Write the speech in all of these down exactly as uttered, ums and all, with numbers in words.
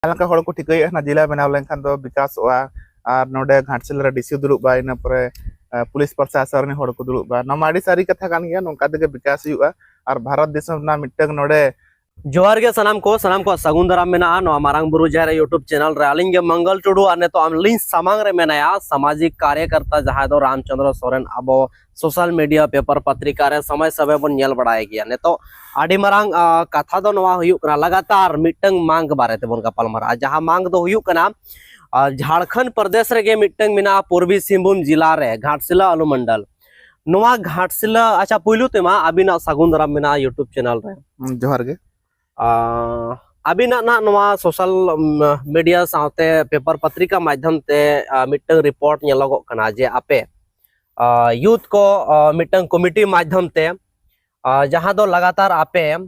ᱡᱟᱦᱟᱸ ᱞᱮᱠᱟ ᱦᱚᱲ ᱠᱚ ᱴᱷᱤᱠᱟᱹᱭᱮᱫ ᱠᱟᱱᱟ, ᱡᱮᱞᱟ ᱵᱮᱱᱟᱣ ᱞᱮᱱᱠᱷᱟᱱ ᱫᱚ ᱵᱤᱠᱟᱥᱚᱜᱼᱟ, ᱟᱨ ᱱᱚᱰᱮ ᱜᱷᱟᱴᱥᱤᱞᱟᱹ ᱨᱮ ᱰᱤᱥᱤ ᱫᱩᱲᱩᱵᱼᱟ, ᱤᱱᱟᱹ ᱯᱚᱨᱮ ᱯᱩᱞᱤᱥ ᱯᱨᱚᱥᱟᱥᱚᱱ ᱨᱮᱱ ᱦᱚᱲ ᱠᱚ ᱫᱩᱲᱩᱵᱼᱟ᱾ ᱱᱚᱣᱟ ᱢᱟ ᱟᱹᱰᱤ ᱥᱟᱹᱨᱤ ᱠᱟᱛᱷᱟ ᱠᱟᱱ ᱜᱮᱭᱟ, ᱱᱚᱝᱠᱟ ᱛᱮᱜᱮ ᱵᱤᱠᱟᱥ ᱦᱩᱭᱩᱜᱼᱟ᱾ ᱟᱨ ᱵᱷᱟᱨᱚᱛ ᱫᱤᱥᱚᱢ ᱨᱮᱱᱟᱜ ᱢᱤᱫᱴᱟᱝ ᱱᱚᱰᱮ ᱡᱚᱦᱟᱨ ᱜᱮ ᱥᱟᱱᱟᱢ ᱠᱚ, ᱥᱟᱱᱟᱢ ᱠᱚᱣᱟᱜ ᱥᱟᱹᱜᱩᱱ ᱫᱟᱨᱟᱢ ᱢᱮᱱᱟᱜᱼᱟ ᱱᱚᱣᱟ ᱢᱟᱨᱟᱝ ᱵᱩᱨᱩ ᱡᱟᱦᱮᱨ YouTube ᱪᱮᱱᱮᱞ ᱨᱮ᱾ ᱟᱹᱞᱤᱧ ᱜᱮ ᱢᱚᱝᱜᱚᱞ ᱴᱩᱰᱩ, ᱟᱨ ᱱᱤᱛᱚᱜ ᱟᱹᱞᱤᱧ ᱥᱟᱢᱟᱝ ᱨᱮ ᱢᱮᱱᱟᱭᱟ ᱥᱟᱢᱟᱡᱤᱠ ᱠᱟᱨᱭᱚᱠᱚᱨᱛᱟ, ᱡᱟᱦᱟᱸᱭ ᱫᱚ ᱨᱟᱢᱪᱚᱸᱫᱽᱨᱚ ᱥᱚᱨᱮᱱ᱾ ᱟᱵᱚ ᱥᱳᱥᱟᱞ ᱢᱤᱰᱤᱭᱟ, ᱯᱮᱯᱟᱨ, ᱯᱚᱛᱨᱤᱠᱟ ᱨᱮ ᱥᱚᱢᱚᱭ ᱥᱚᱢᱚᱭ ᱵᱚᱱ ᱧᱮᱞ ᱵᱟᱲᱟᱭ ᱜᱮᱭᱟ᱾ ᱱᱤᱛᱚᱜ ᱟᱹᱰᱤ ᱢᱟᱨᱟᱝ, ᱟ, ᱠᱟᱛᱷᱟ ᱫᱚ ᱱᱚᱣᱟ ᱦᱩᱭᱩᱜ ᱠᱟᱱᱟ, ᱞᱟᱜᱟᱛᱟᱨ ᱢᱤᱫᱴᱟᱝ ᱢᱟᱝ ᱵᱟᱨᱮ ᱛᱮᱵᱚᱱ ᱜᱟᱯᱟᱞ ᱢᱟᱨᱟᱜᱼᱟ, ᱡᱟᱦᱟᱸ ᱢᱟᱝ ᱫᱚ ᱦᱩᱭᱩᱜ ᱠᱟᱱᱟ, ᱟ, ᱡᱷᱟᱲᱠᱷᱚᱸᱰ ᱯᱨᱚᱫᱮᱥ ᱨᱮᱜᱮ ᱢᱤᱫᱴᱟᱝ ᱢᱮᱱᱟᱜᱼᱟ, ᱯᱩᱨᱵᱤ ᱥᱤᱝᱵᱷᱩᱢ ᱡᱮᱞᱟ ᱨᱮ ᱜᱷᱟᱴᱥᱤᱞᱟ ᱚᱱᱩᱢᱚᱱᱰᱚᱞ᱾ ᱱᱚᱣᱟ ᱜᱷᱟᱴᱥᱤᱞᱟ, ᱟᱪᱪᱷᱟ, ᱯᱩᱭᱞᱩ ᱛᱮᱢᱟ ᱟᱹᱵᱤᱱᱟᱜ ᱥᱟᱹᱜᱩᱱ ᱫᱟᱨᱟᱢ ᱢᱮᱱᱟᱜᱼᱟ YouTube ᱪᱮᱱᱮᱞ ᱨᱮ᱾ ᱦᱩᱸ, ᱡᱚᱦᱟᱨ ᱜᱮ᱾ ᱟ, ᱟᱹᱵᱤᱱᱟᱜ ᱱᱟᱦᱟᱜ ᱱᱚᱣᱟ ᱥᱳᱥᱟᱞ, ᱩᱢ, ᱢᱤᱰᱤᱭᱟ ᱥᱟᱶᱛᱮ ᱯᱮᱯᱟᱨ ᱯᱚᱛᱨᱤᱠᱟ ᱢᱟᱫᱽᱫᱷᱚᱢ ᱛᱮ, ᱟ, ᱢᱤᱫᱴᱟᱝ ᱨᱤᱯᱳᱨᱴ ᱧᱮᱞᱚᱜᱚᱜ ᱠᱟᱱᱟ ᱡᱮ ᱟᱯᱮ, ᱟ, ᱭᱩᱛᱷ ᱠᱚ, ᱟ, ᱢᱤᱫᱴᱟᱝ ᱠᱚᱢᱤᱴᱤ ᱢᱟᱫᱽᱫᱷᱚᱢ ᱛᱮ, ᱟ, ᱡᱟᱦᱟᱸ ᱫᱚ ᱞᱟᱜᱟᱛᱟᱨ ᱟᱯᱮ,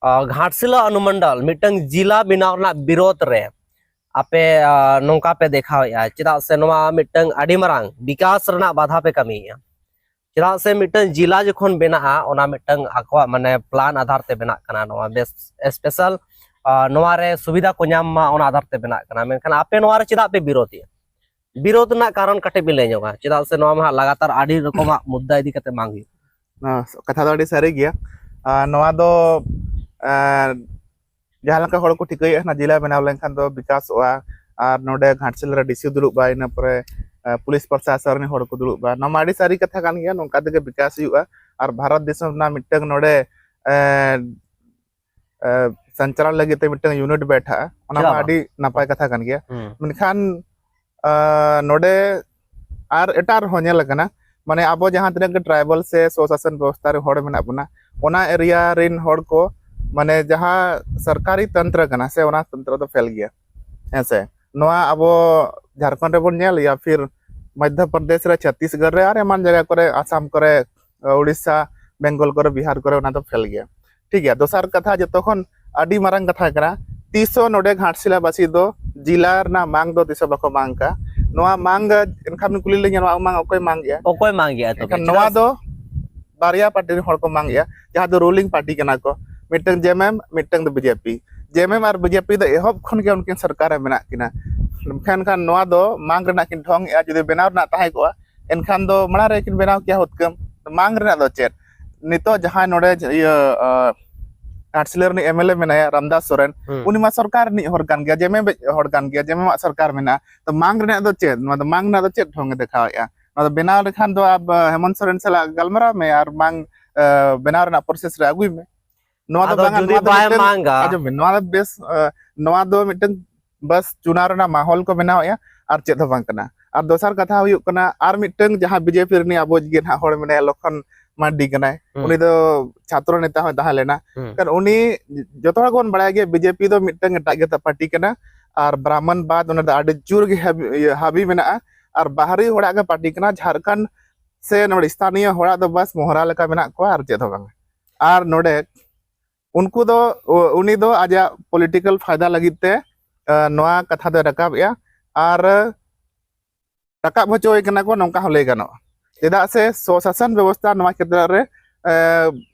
ᱟ, ᱜᱷᱟᱴᱥᱤᱞᱟ ᱚᱱᱩᱢᱚᱱᱰᱚᱞ ᱢᱤᱫᱴᱟᱝ ᱡᱮᱞᱟ ᱵᱮᱱᱟᱣ ᱨᱮᱱᱟᱜ ᱵᱤᱨᱳᱫᱷ ᱨᱮ ᱟᱯᱮ, ᱟ, ᱱᱚᱝᱠᱟ ᱯᱮ ᱫᱮᱠᱷᱟᱣᱮᱫᱼᱟ, ᱪᱮᱫᱟᱜ ᱥᱮ ᱱᱚᱣᱟ ᱢᱤᱫᱴᱟᱝ ᱟᱹᱰᱤ ᱢᱟᱨᱟᱝ ᱵᱤᱠᱟᱥ ᱨᱮᱱᱟᱜ ᱵᱟᱫᱷᱟ ᱯᱮ ᱠᱟᱹᱢᱤᱭᱮᱫᱼᱟ᱾ ᱪᱮᱫᱟᱜ ᱥᱮ ᱢᱤᱫᱴᱟᱝ ᱡᱮᱞᱟ ᱡᱚᱠᱷᱚᱱ ᱵᱮᱱᱟᱜᱼᱟ, ᱚᱱᱟ ᱢᱤᱫᱴᱟᱝ ᱟᱠᱚᱣᱟᱜ ᱢᱟᱱᱮ ᱯᱞᱟᱱ ᱟᱫᱷᱟᱨ ᱛᱮ ᱵᱮᱱᱟᱜ ᱠᱟᱱᱟ, ᱱᱚᱣᱟ ᱵᱮᱥ ᱥᱯᱮᱥᱟᱞ, ᱟ, ᱱᱚᱣᱟ ᱨᱮ ᱥᱩᱵᱤᱫᱷᱟ ᱠᱚ ᱧᱟᱢ ᱢᱟ, ᱚᱱᱟ ᱟᱫᱷᱟᱨ ᱛᱮ ᱵᱮᱱᱟᱜ ᱠᱟᱱᱟ᱾ ᱢᱮᱱᱠᱷᱟᱱ ᱟᱯᱮ ᱱᱚᱣᱟ ᱨᱮ ᱪᱮᱫᱟᱜ ᱯᱮ ᱵᱤᱨᱳᱫᱷᱮᱜᱼᱟ? ᱵᱤᱨᱳᱫᱷ ᱨᱮᱱᱟᱜ ᱠᱟᱨᱚᱱ ᱠᱟᱹᱴᱤᱡ ᱵᱤᱱ ᱞᱟᱹᱭ ᱧᱚᱜᱟ, ᱪᱮᱫᱟᱜ ᱥᱮ ᱱᱚᱣᱟ ᱢᱟ ᱦᱟᱸᱜ ᱞᱟᱜᱟᱛᱟᱨ ᱟᱹᱰᱤ ᱨᱚᱠᱚᱢᱟᱜ ᱢᱩᱫᱽᱫᱟ ᱤᱫᱤ ᱠᱟᱛᱮ ᱵᱟᱝ ᱦᱩᱭᱩᱜ᱾ ᱱᱚᱣᱟ ᱠᱟᱛᱷᱟ ᱫᱚ ᱟᱹᱰᱤ ᱥᱟᱹᱨᱤ ᱜᱮᱭᱟ᱾ ᱟᱨ ᱱᱚᱣᱟ ᱫᱚ, ᱟᱨ ᱡᱟᱦᱟᱸ ᱞᱮᱠᱟ ᱦᱚᱲ ᱠᱚ ᱴᱷᱤᱠᱟᱹᱭᱮᱫ ᱠᱟᱱᱟ, ᱡᱮᱞᱟ ᱵᱮᱱᱟᱣ ᱞᱮᱱᱠᱷᱟᱱ ᱫᱚ ᱵᱤᱠᱟᱥᱚᱜᱼᱟ, ᱟᱨ ᱱᱚᱰᱮ ᱜᱷᱟᱴᱥᱤᱞᱟᱹ ᱨᱮ ᱰᱤᱥᱤ ᱫᱩᱲᱩᱵᱼᱟ, ᱤᱱᱟᱹ ᱯᱚᱨᱮ, ᱟ, ᱯᱩᱞᱤᱥ ᱯᱨᱚᱥᱟᱥᱚᱱ ᱨᱮᱱ ᱦᱚᱲ ᱠᱚ ᱫᱩᱲᱩᱵᱼᱟ᱾ ᱱᱚᱣᱟ ᱢᱟ ᱟᱹᱰᱤ ᱥᱟᱹᱨᱤ ᱠᱟᱛᱷᱟ ᱠᱟᱱ ᱜᱮᱭᱟ, ᱱᱚᱝᱠᱟ ᱛᱮᱜᱮ ᱵᱤᱠᱟᱥ ᱦᱩᱭᱩᱜᱼᱟ᱾ ᱟᱨ ᱵᱷᱟᱨᱚᱛ ᱫᱤᱥᱚᱢ ᱨᱮᱱᱟᱜ ᱢᱤᱫᱴᱟᱝ ᱱᱚᱰᱮ, ᱮ, ᱮ, ᱥᱚᱧᱪᱟᱞᱚᱱ ᱞᱟᱹᱜᱤᱫ ᱛᱮ ᱢᱤᱫᱴᱟᱝ ᱭᱩᱱᱤᱴ ᱵᱮᱴᱷᱟᱜᱼᱟ, ᱚᱱᱟ ᱪᱮᱫᱟᱜ ᱢᱟ ᱵᱟᱝ? ᱟᱹᱰᱤ ᱱᱟᱯᱟᱭ ᱠᱟᱛᱷᱟ ᱠᱟᱱ ᱜᱮᱭᱟ᱾ ᱦᱩᱸ᱾ ᱢᱮᱱᱠᱷᱟᱱ, ᱟ, ᱱᱚᱰᱮ ᱟᱨ ᱮᱴᱟᱜ ᱨᱮᱦᱚᱸ ᱧᱮᱞ ᱟᱠᱟᱱᱟ, ᱢᱟᱱᱮ ᱟᱵᱚ ᱡᱟᱦᱟᱸ ᱛᱤᱱᱟᱹᱜ ᱜᱮ ᱴᱨᱟᱭᱵᱟᱞ ᱥᱮ ᱥᱚ ᱥᱟᱥᱚᱱ ᱵᱮᱵᱚᱥᱛᱷᱟ ᱨᱮ ᱦᱚᱲ ᱢᱮᱱᱟᱜ ᱵᱚᱱᱟ, ᱚᱱᱟ ᱮᱨᱤᱭᱟ ᱨᱮᱱ ᱦᱚᱲ ᱠᱚ, ᱢᱟᱱᱮ ᱡᱟᱦᱟᱸ ᱥᱚᱨᱠᱟᱨᱤ ᱛᱚᱱᱛᱨᱚ ᱠᱟᱱᱟ ᱥᱮ, ᱚᱱᱟ ᱛᱚᱱᱛᱨᱚ ᱫᱚ ᱯᱷᱮᱞ ᱜᱮᱭᱟ, ᱦᱮᱸ ᱥᱮ᱾ ᱱᱚᱣᱟ ᱟᱵᱚ ᱡᱷᱟᱲᱠᱷᱚᱸᱰ ᱨᱮᱵᱚᱱ ᱧᱮᱞ, ᱭᱟ ᱯᱷᱤᱨ ᱢᱚᱫᱽᱫᱷᱚ ᱯᱨᱚᱫᱮᱥ ᱨᱮ, ᱪᱷᱚᱛᱤᱥᱜᱚᱲ ᱨᱮ, ᱟᱨ ᱮᱢᱟᱱ ᱡᱟᱭᱜᱟ ᱠᱚᱨᱮ, ᱟᱥᱟᱢ ᱠᱚᱨᱮ, ᱩᱲᱤᱥᱥᱟ, ᱵᱮᱝᱜᱚᱞ ᱠᱚᱨᱮ, ᱵᱤᱦᱟᱨ ᱠᱚᱨᱮ, ᱚᱱᱟ ᱫᱚ ᱯᱷᱮᱞ ᱜᱮᱭᱟ᱾ ᱴᱷᱤᱠ ᱜᱮᱭᱟ, ᱫᱚᱥᱟᱨ ᱠᱟᱛᱷᱟ, ᱡᱚᱛᱚ ᱠᱷᱚᱱ ᱟᱹᱰᱤ ᱢᱟᱨᱟᱝ ᱠᱟᱛᱷᱟ ᱠᱟᱱᱟ, ᱛᱤᱥ ᱦᱚᱸ ᱱᱚᱰᱮ ᱜᱷᱟᱴᱥᱤᱞᱟ ᱵᱟᱥᱤ ᱫᱚ ᱡᱮᱞᱟ ᱨᱮᱱᱟᱜ ᱢᱟᱝ ᱫᱚ ᱛᱤᱥ ᱦᱚᱸ ᱵᱟᱠᱚ ᱢᱟᱝ ᱠᱟᱜᱼᱟ᱾ ᱱᱚᱣᱟ ᱢᱟᱝ, ᱮᱱᱠᱷᱟᱱ ᱵᱤᱱ ᱠᱩᱞᱤ ᱞᱤᱧᱟ, ᱱᱚᱣᱟ ᱢᱟᱝ ᱚᱠᱚᱭ ᱢᱟᱝ ᱜᱮᱭᱟ? ᱚᱠᱚᱭ ᱢᱟᱝ ᱜᱮᱭᱟ ᱛᱚᱵᱮ? ᱮᱱᱠᱷᱟᱱ ᱪᱮᱫᱟᱜ ᱱᱚᱣᱟ ᱥᱮ ᱫᱚ ᱵᱟᱨᱭᱟ ᱯᱟᱨᱴᱤ ᱨᱮᱱ ᱦᱚᱲ ᱠᱚ ᱢᱟᱝ ᱜᱮᱭᱟ, ᱡᱟᱦᱟᱸ ᱫᱚ ᱨᱩᱞᱤᱝ ᱯᱟᱨᱴᱤ ᱠᱟᱱᱟ ᱠᱚ, ᱢᱤᱫᱴᱟᱝ ᱡᱮᱢᱮᱢ, ᱢᱤᱫᱴᱟᱝ ᱫᱚ ᱵᱤᱡᱮᱯᱤ᱾ ᱡᱮ ᱮᱢ ᱮᱢ ᱟᱨ ᱵᱤ ᱡᱮ ᱯᱤ ᱫᱚ ᱮᱦᱚᱵ ᱠᱷᱚᱱ ᱜᱮ ᱩᱱᱠᱤᱱ ᱥᱚᱨᱠᱟᱨ ᱨᱮ ᱢᱮᱱᱟᱜ ᱠᱤᱱᱟ᱾ ᱢᱮᱱᱠᱷᱟᱱ ᱱᱚᱣᱟ ᱫᱚ ᱢᱟᱝ ᱨᱮᱱᱟᱜ ᱠᱤᱱ ᱰᱷᱚᱝ ᱮᱜᱼᱟ᱾ ᱡᱩᱫᱤ ᱵᱮᱱᱟᱣ ᱨᱮᱱᱟᱜ ᱛᱟᱦᱮᱸ ᱠᱚᱜᱼᱟ, ᱮᱱᱠᱷᱟᱱ ᱫᱚ ᱢᱟᱲᱟᱝ ᱨᱮ ᱠᱤᱱ ᱵᱮᱱᱟᱣ ᱠᱮᱭᱟ ᱦᱩᱛᱠᱟᱹᱢ᱾ ᱢᱟᱝ ᱨᱮᱱᱟᱜ ᱫᱚ ᱪᱮᱫ? ᱱᱤᱛᱚᱜ ᱡᱟᱦᱟᱸᱭ ᱱᱚᱰᱮ ᱤᱭᱟᱹ, ᱟᱸ, ᱜᱷᱟᱴᱥᱤᱞᱟᱹ ᱨᱤᱱᱤᱡ ᱮᱢ ᱮᱞ ᱮ ᱢᱮᱱᱟᱭᱟ, ᱨᱟᱢᱫᱟᱥ ᱥᱚᱨᱮᱱ, ᱦᱩᱸ᱾ ᱩᱱᱤ ᱢᱟ ᱥᱚᱨᱠᱟᱨ ᱨᱤᱱᱤᱡ ᱦᱚᱲ ᱠᱟᱱ ᱜᱮᱭᱟ, ᱡᱮ ᱮᱢ ᱮᱢ ᱦᱚᱲ ᱠᱟᱱ ᱜᱮᱭᱟ, ᱡᱮ ᱮᱢ ᱮᱢ ᱟᱜ ᱥᱚᱨᱠᱟᱨ ᱢᱮᱱᱟᱜᱼᱟ᱾ ᱛᱚ ᱢᱟᱝ ᱨᱮᱱᱟᱜ ᱫᱚ ᱪᱮᱫ? ᱱᱚᱣᱟ ᱫᱚ ᱢᱟᱝ ᱨᱮᱱᱟᱜ ᱫᱚ ᱪᱮᱫ ᱰᱷᱚᱝ ᱮ ᱫᱮᱠᱷᱟᱣᱮᱫᱼᱟ? ᱱᱚᱣᱟ ᱫᱚ ᱵᱮᱱᱟᱣ ᱞᱮᱠᱷᱟᱱ ᱫᱚ ᱟᱵ ᱦᱮᱢᱚᱱᱛ ᱥᱚᱨᱮᱱ ᱥᱟᱞᱟᱜ ᱜᱟᱞᱢᱟᱨᱟᱣ ᱢᱮ ᱟᱨ ᱢᱟᱝ, ᱟᱸ, ᱵᱮᱱᱟᱣ ᱨᱮᱱᱟᱜ ᱯᱨᱚᱥᱮᱥ ᱨᱮ ᱟᱹᱜᱩᱭ ᱢᱮ᱾ ᱱᱚᱣᱟ ᱫᱚ ᱟᱫᱚ ᱵᱟᱝᱟ, ᱡᱩᱫᱤ ᱱᱚᱣᱟ ᱫᱚ ᱵᱟᱭ ᱢᱤᱫᱴᱟᱝ, ᱢᱟᱝᱟ? ᱟᱸᱡᱚᱢ ᱵᱤᱱ, ᱱᱚᱣᱟ ᱫᱚ ᱵᱮᱥ, ᱟᱸ, ᱱᱚᱣᱟ ᱫᱚ ᱢᱤᱫᱴᱟᱝ ᱵᱟᱥ ᱪᱩᱱᱟᱣ ᱨᱮᱱᱟᱜ ᱢᱟᱦᱚᱞ ᱠᱚ ᱵᱮᱱᱟᱣᱮᱫᱼᱟ, ᱟᱨ ᱪᱮᱫ ᱦᱚᱸ ᱵᱟᱝ ᱠᱟᱱᱟ᱾ ᱟᱨ ᱫᱚᱥᱟᱨ ᱠᱟᱛᱷᱟ ᱦᱩᱭᱩᱜ ᱠᱟᱱᱟ, ᱟᱨ ᱢᱤᱫᱴᱟᱝ ᱡᱟᱦᱟᱸ ᱵᱤ ᱡᱮ ᱯᱤ ᱨᱤᱱᱤᱡ ᱟᱵᱚ ᱜᱮ ᱱᱟᱦᱟᱜ ᱦᱚᱲ ᱢᱮᱱᱟᱭᱟ, ᱞᱚᱠᱷᱚᱱ ᱢᱟᱨᱰᱤ ᱠᱟᱱᱟᱭ, ᱦᱩᱸ᱾ ᱩᱱᱤ ᱫᱚ ᱪᱷᱟᱛᱨᱚ ᱱᱮᱛᱟ ᱦᱚᱸᱭ ᱛᱟᱦᱮᱸ ᱞᱮᱱᱟ᱾ ᱦᱩᱸ᱾ ᱠᱟᱨᱚᱱ ᱩᱱᱤ, ᱡᱚᱛᱚ ᱦᱚᱲ ᱜᱮᱵᱚᱱ ᱵᱟᱲᱟᱭᱟ ᱡᱮ ᱵᱤ ᱡᱮ ᱯᱤ ᱫᱚ ᱢᱤᱫᱴᱟᱝ ᱮᱴᱟᱜ ᱜᱮ ᱯᱟᱨᱴᱤ ᱠᱟᱱᱟ, ᱟᱨ ᱵᱨᱟᱦᱢᱚᱱᱵᱟᱫᱽ ᱚᱱᱟ ᱫᱚ ᱟᱹᱰᱤ ᱡᱳᱨ ᱜᱮ ᱦᱟᱹᱵᱤ-, ᱤᱭᱟᱹ, ᱦᱟᱹᱵᱤ ᱢᱮᱱᱟᱜᱼᱟ, ᱟᱨ ᱵᱟᱦᱨᱤ ᱦᱚᱲᱟᱜ ᱜᱮ ᱯᱟᱨᱴᱤ ᱠᱟᱱᱟ᱾ ᱡᱷᱟᱲᱠᱷᱚᱸᱰ ᱥᱮ ᱱᱚᱰᱮ ᱥᱛᱷᱟᱱᱤᱭᱚ ᱦᱚᱲᱟᱜ ᱫᱚ ᱵᱟᱥ ᱢᱚᱦᱨᱟ ᱞᱮᱠᱟ ᱢᱮᱱᱟᱜ ᱠᱚᱣᱟ, ᱟᱨ ᱪᱮᱫ ᱦᱚᱸ ᱵᱟᱝ᱾ ᱟᱨ ᱱᱚᱰᱮ ᱩᱱᱠᱩ ᱫᱚ, ᱩ-, ᱩᱱᱤ ᱫᱚ ᱟᱡᱟᱜ ᱯᱚᱞᱤᱴᱤᱠᱟᱞ ᱯᱷᱟᱭᱫᱟ ᱞᱟᱹᱜᱤᱫ ᱛᱮ, ᱟ, ᱱᱚᱣᱟ ᱠᱟᱛᱷᱟ ᱫᱚᱭ ᱨᱟᱠᱟᱵᱮᱜᱼᱟ᱾ ᱟᱨ ᱨᱟᱠᱟᱵ ᱦᱚᱪᱚᱭᱮ ᱠᱟᱱᱟ ᱠᱚ, ᱱᱚᱝᱠᱟ ᱦᱚᱸ ᱞᱟᱹᱭ ᱜᱟᱱᱚᱜᱼᱟ᱾ ᱪᱮᱫᱟᱜ ᱥᱮ ᱥᱚᱥᱟᱥᱚᱱ ᱵᱮᱵᱚᱥᱛᱷᱟ ᱱᱚᱣᱟ ᱠᱷᱮᱛᱨᱮ ᱨᱮ, ᱮ,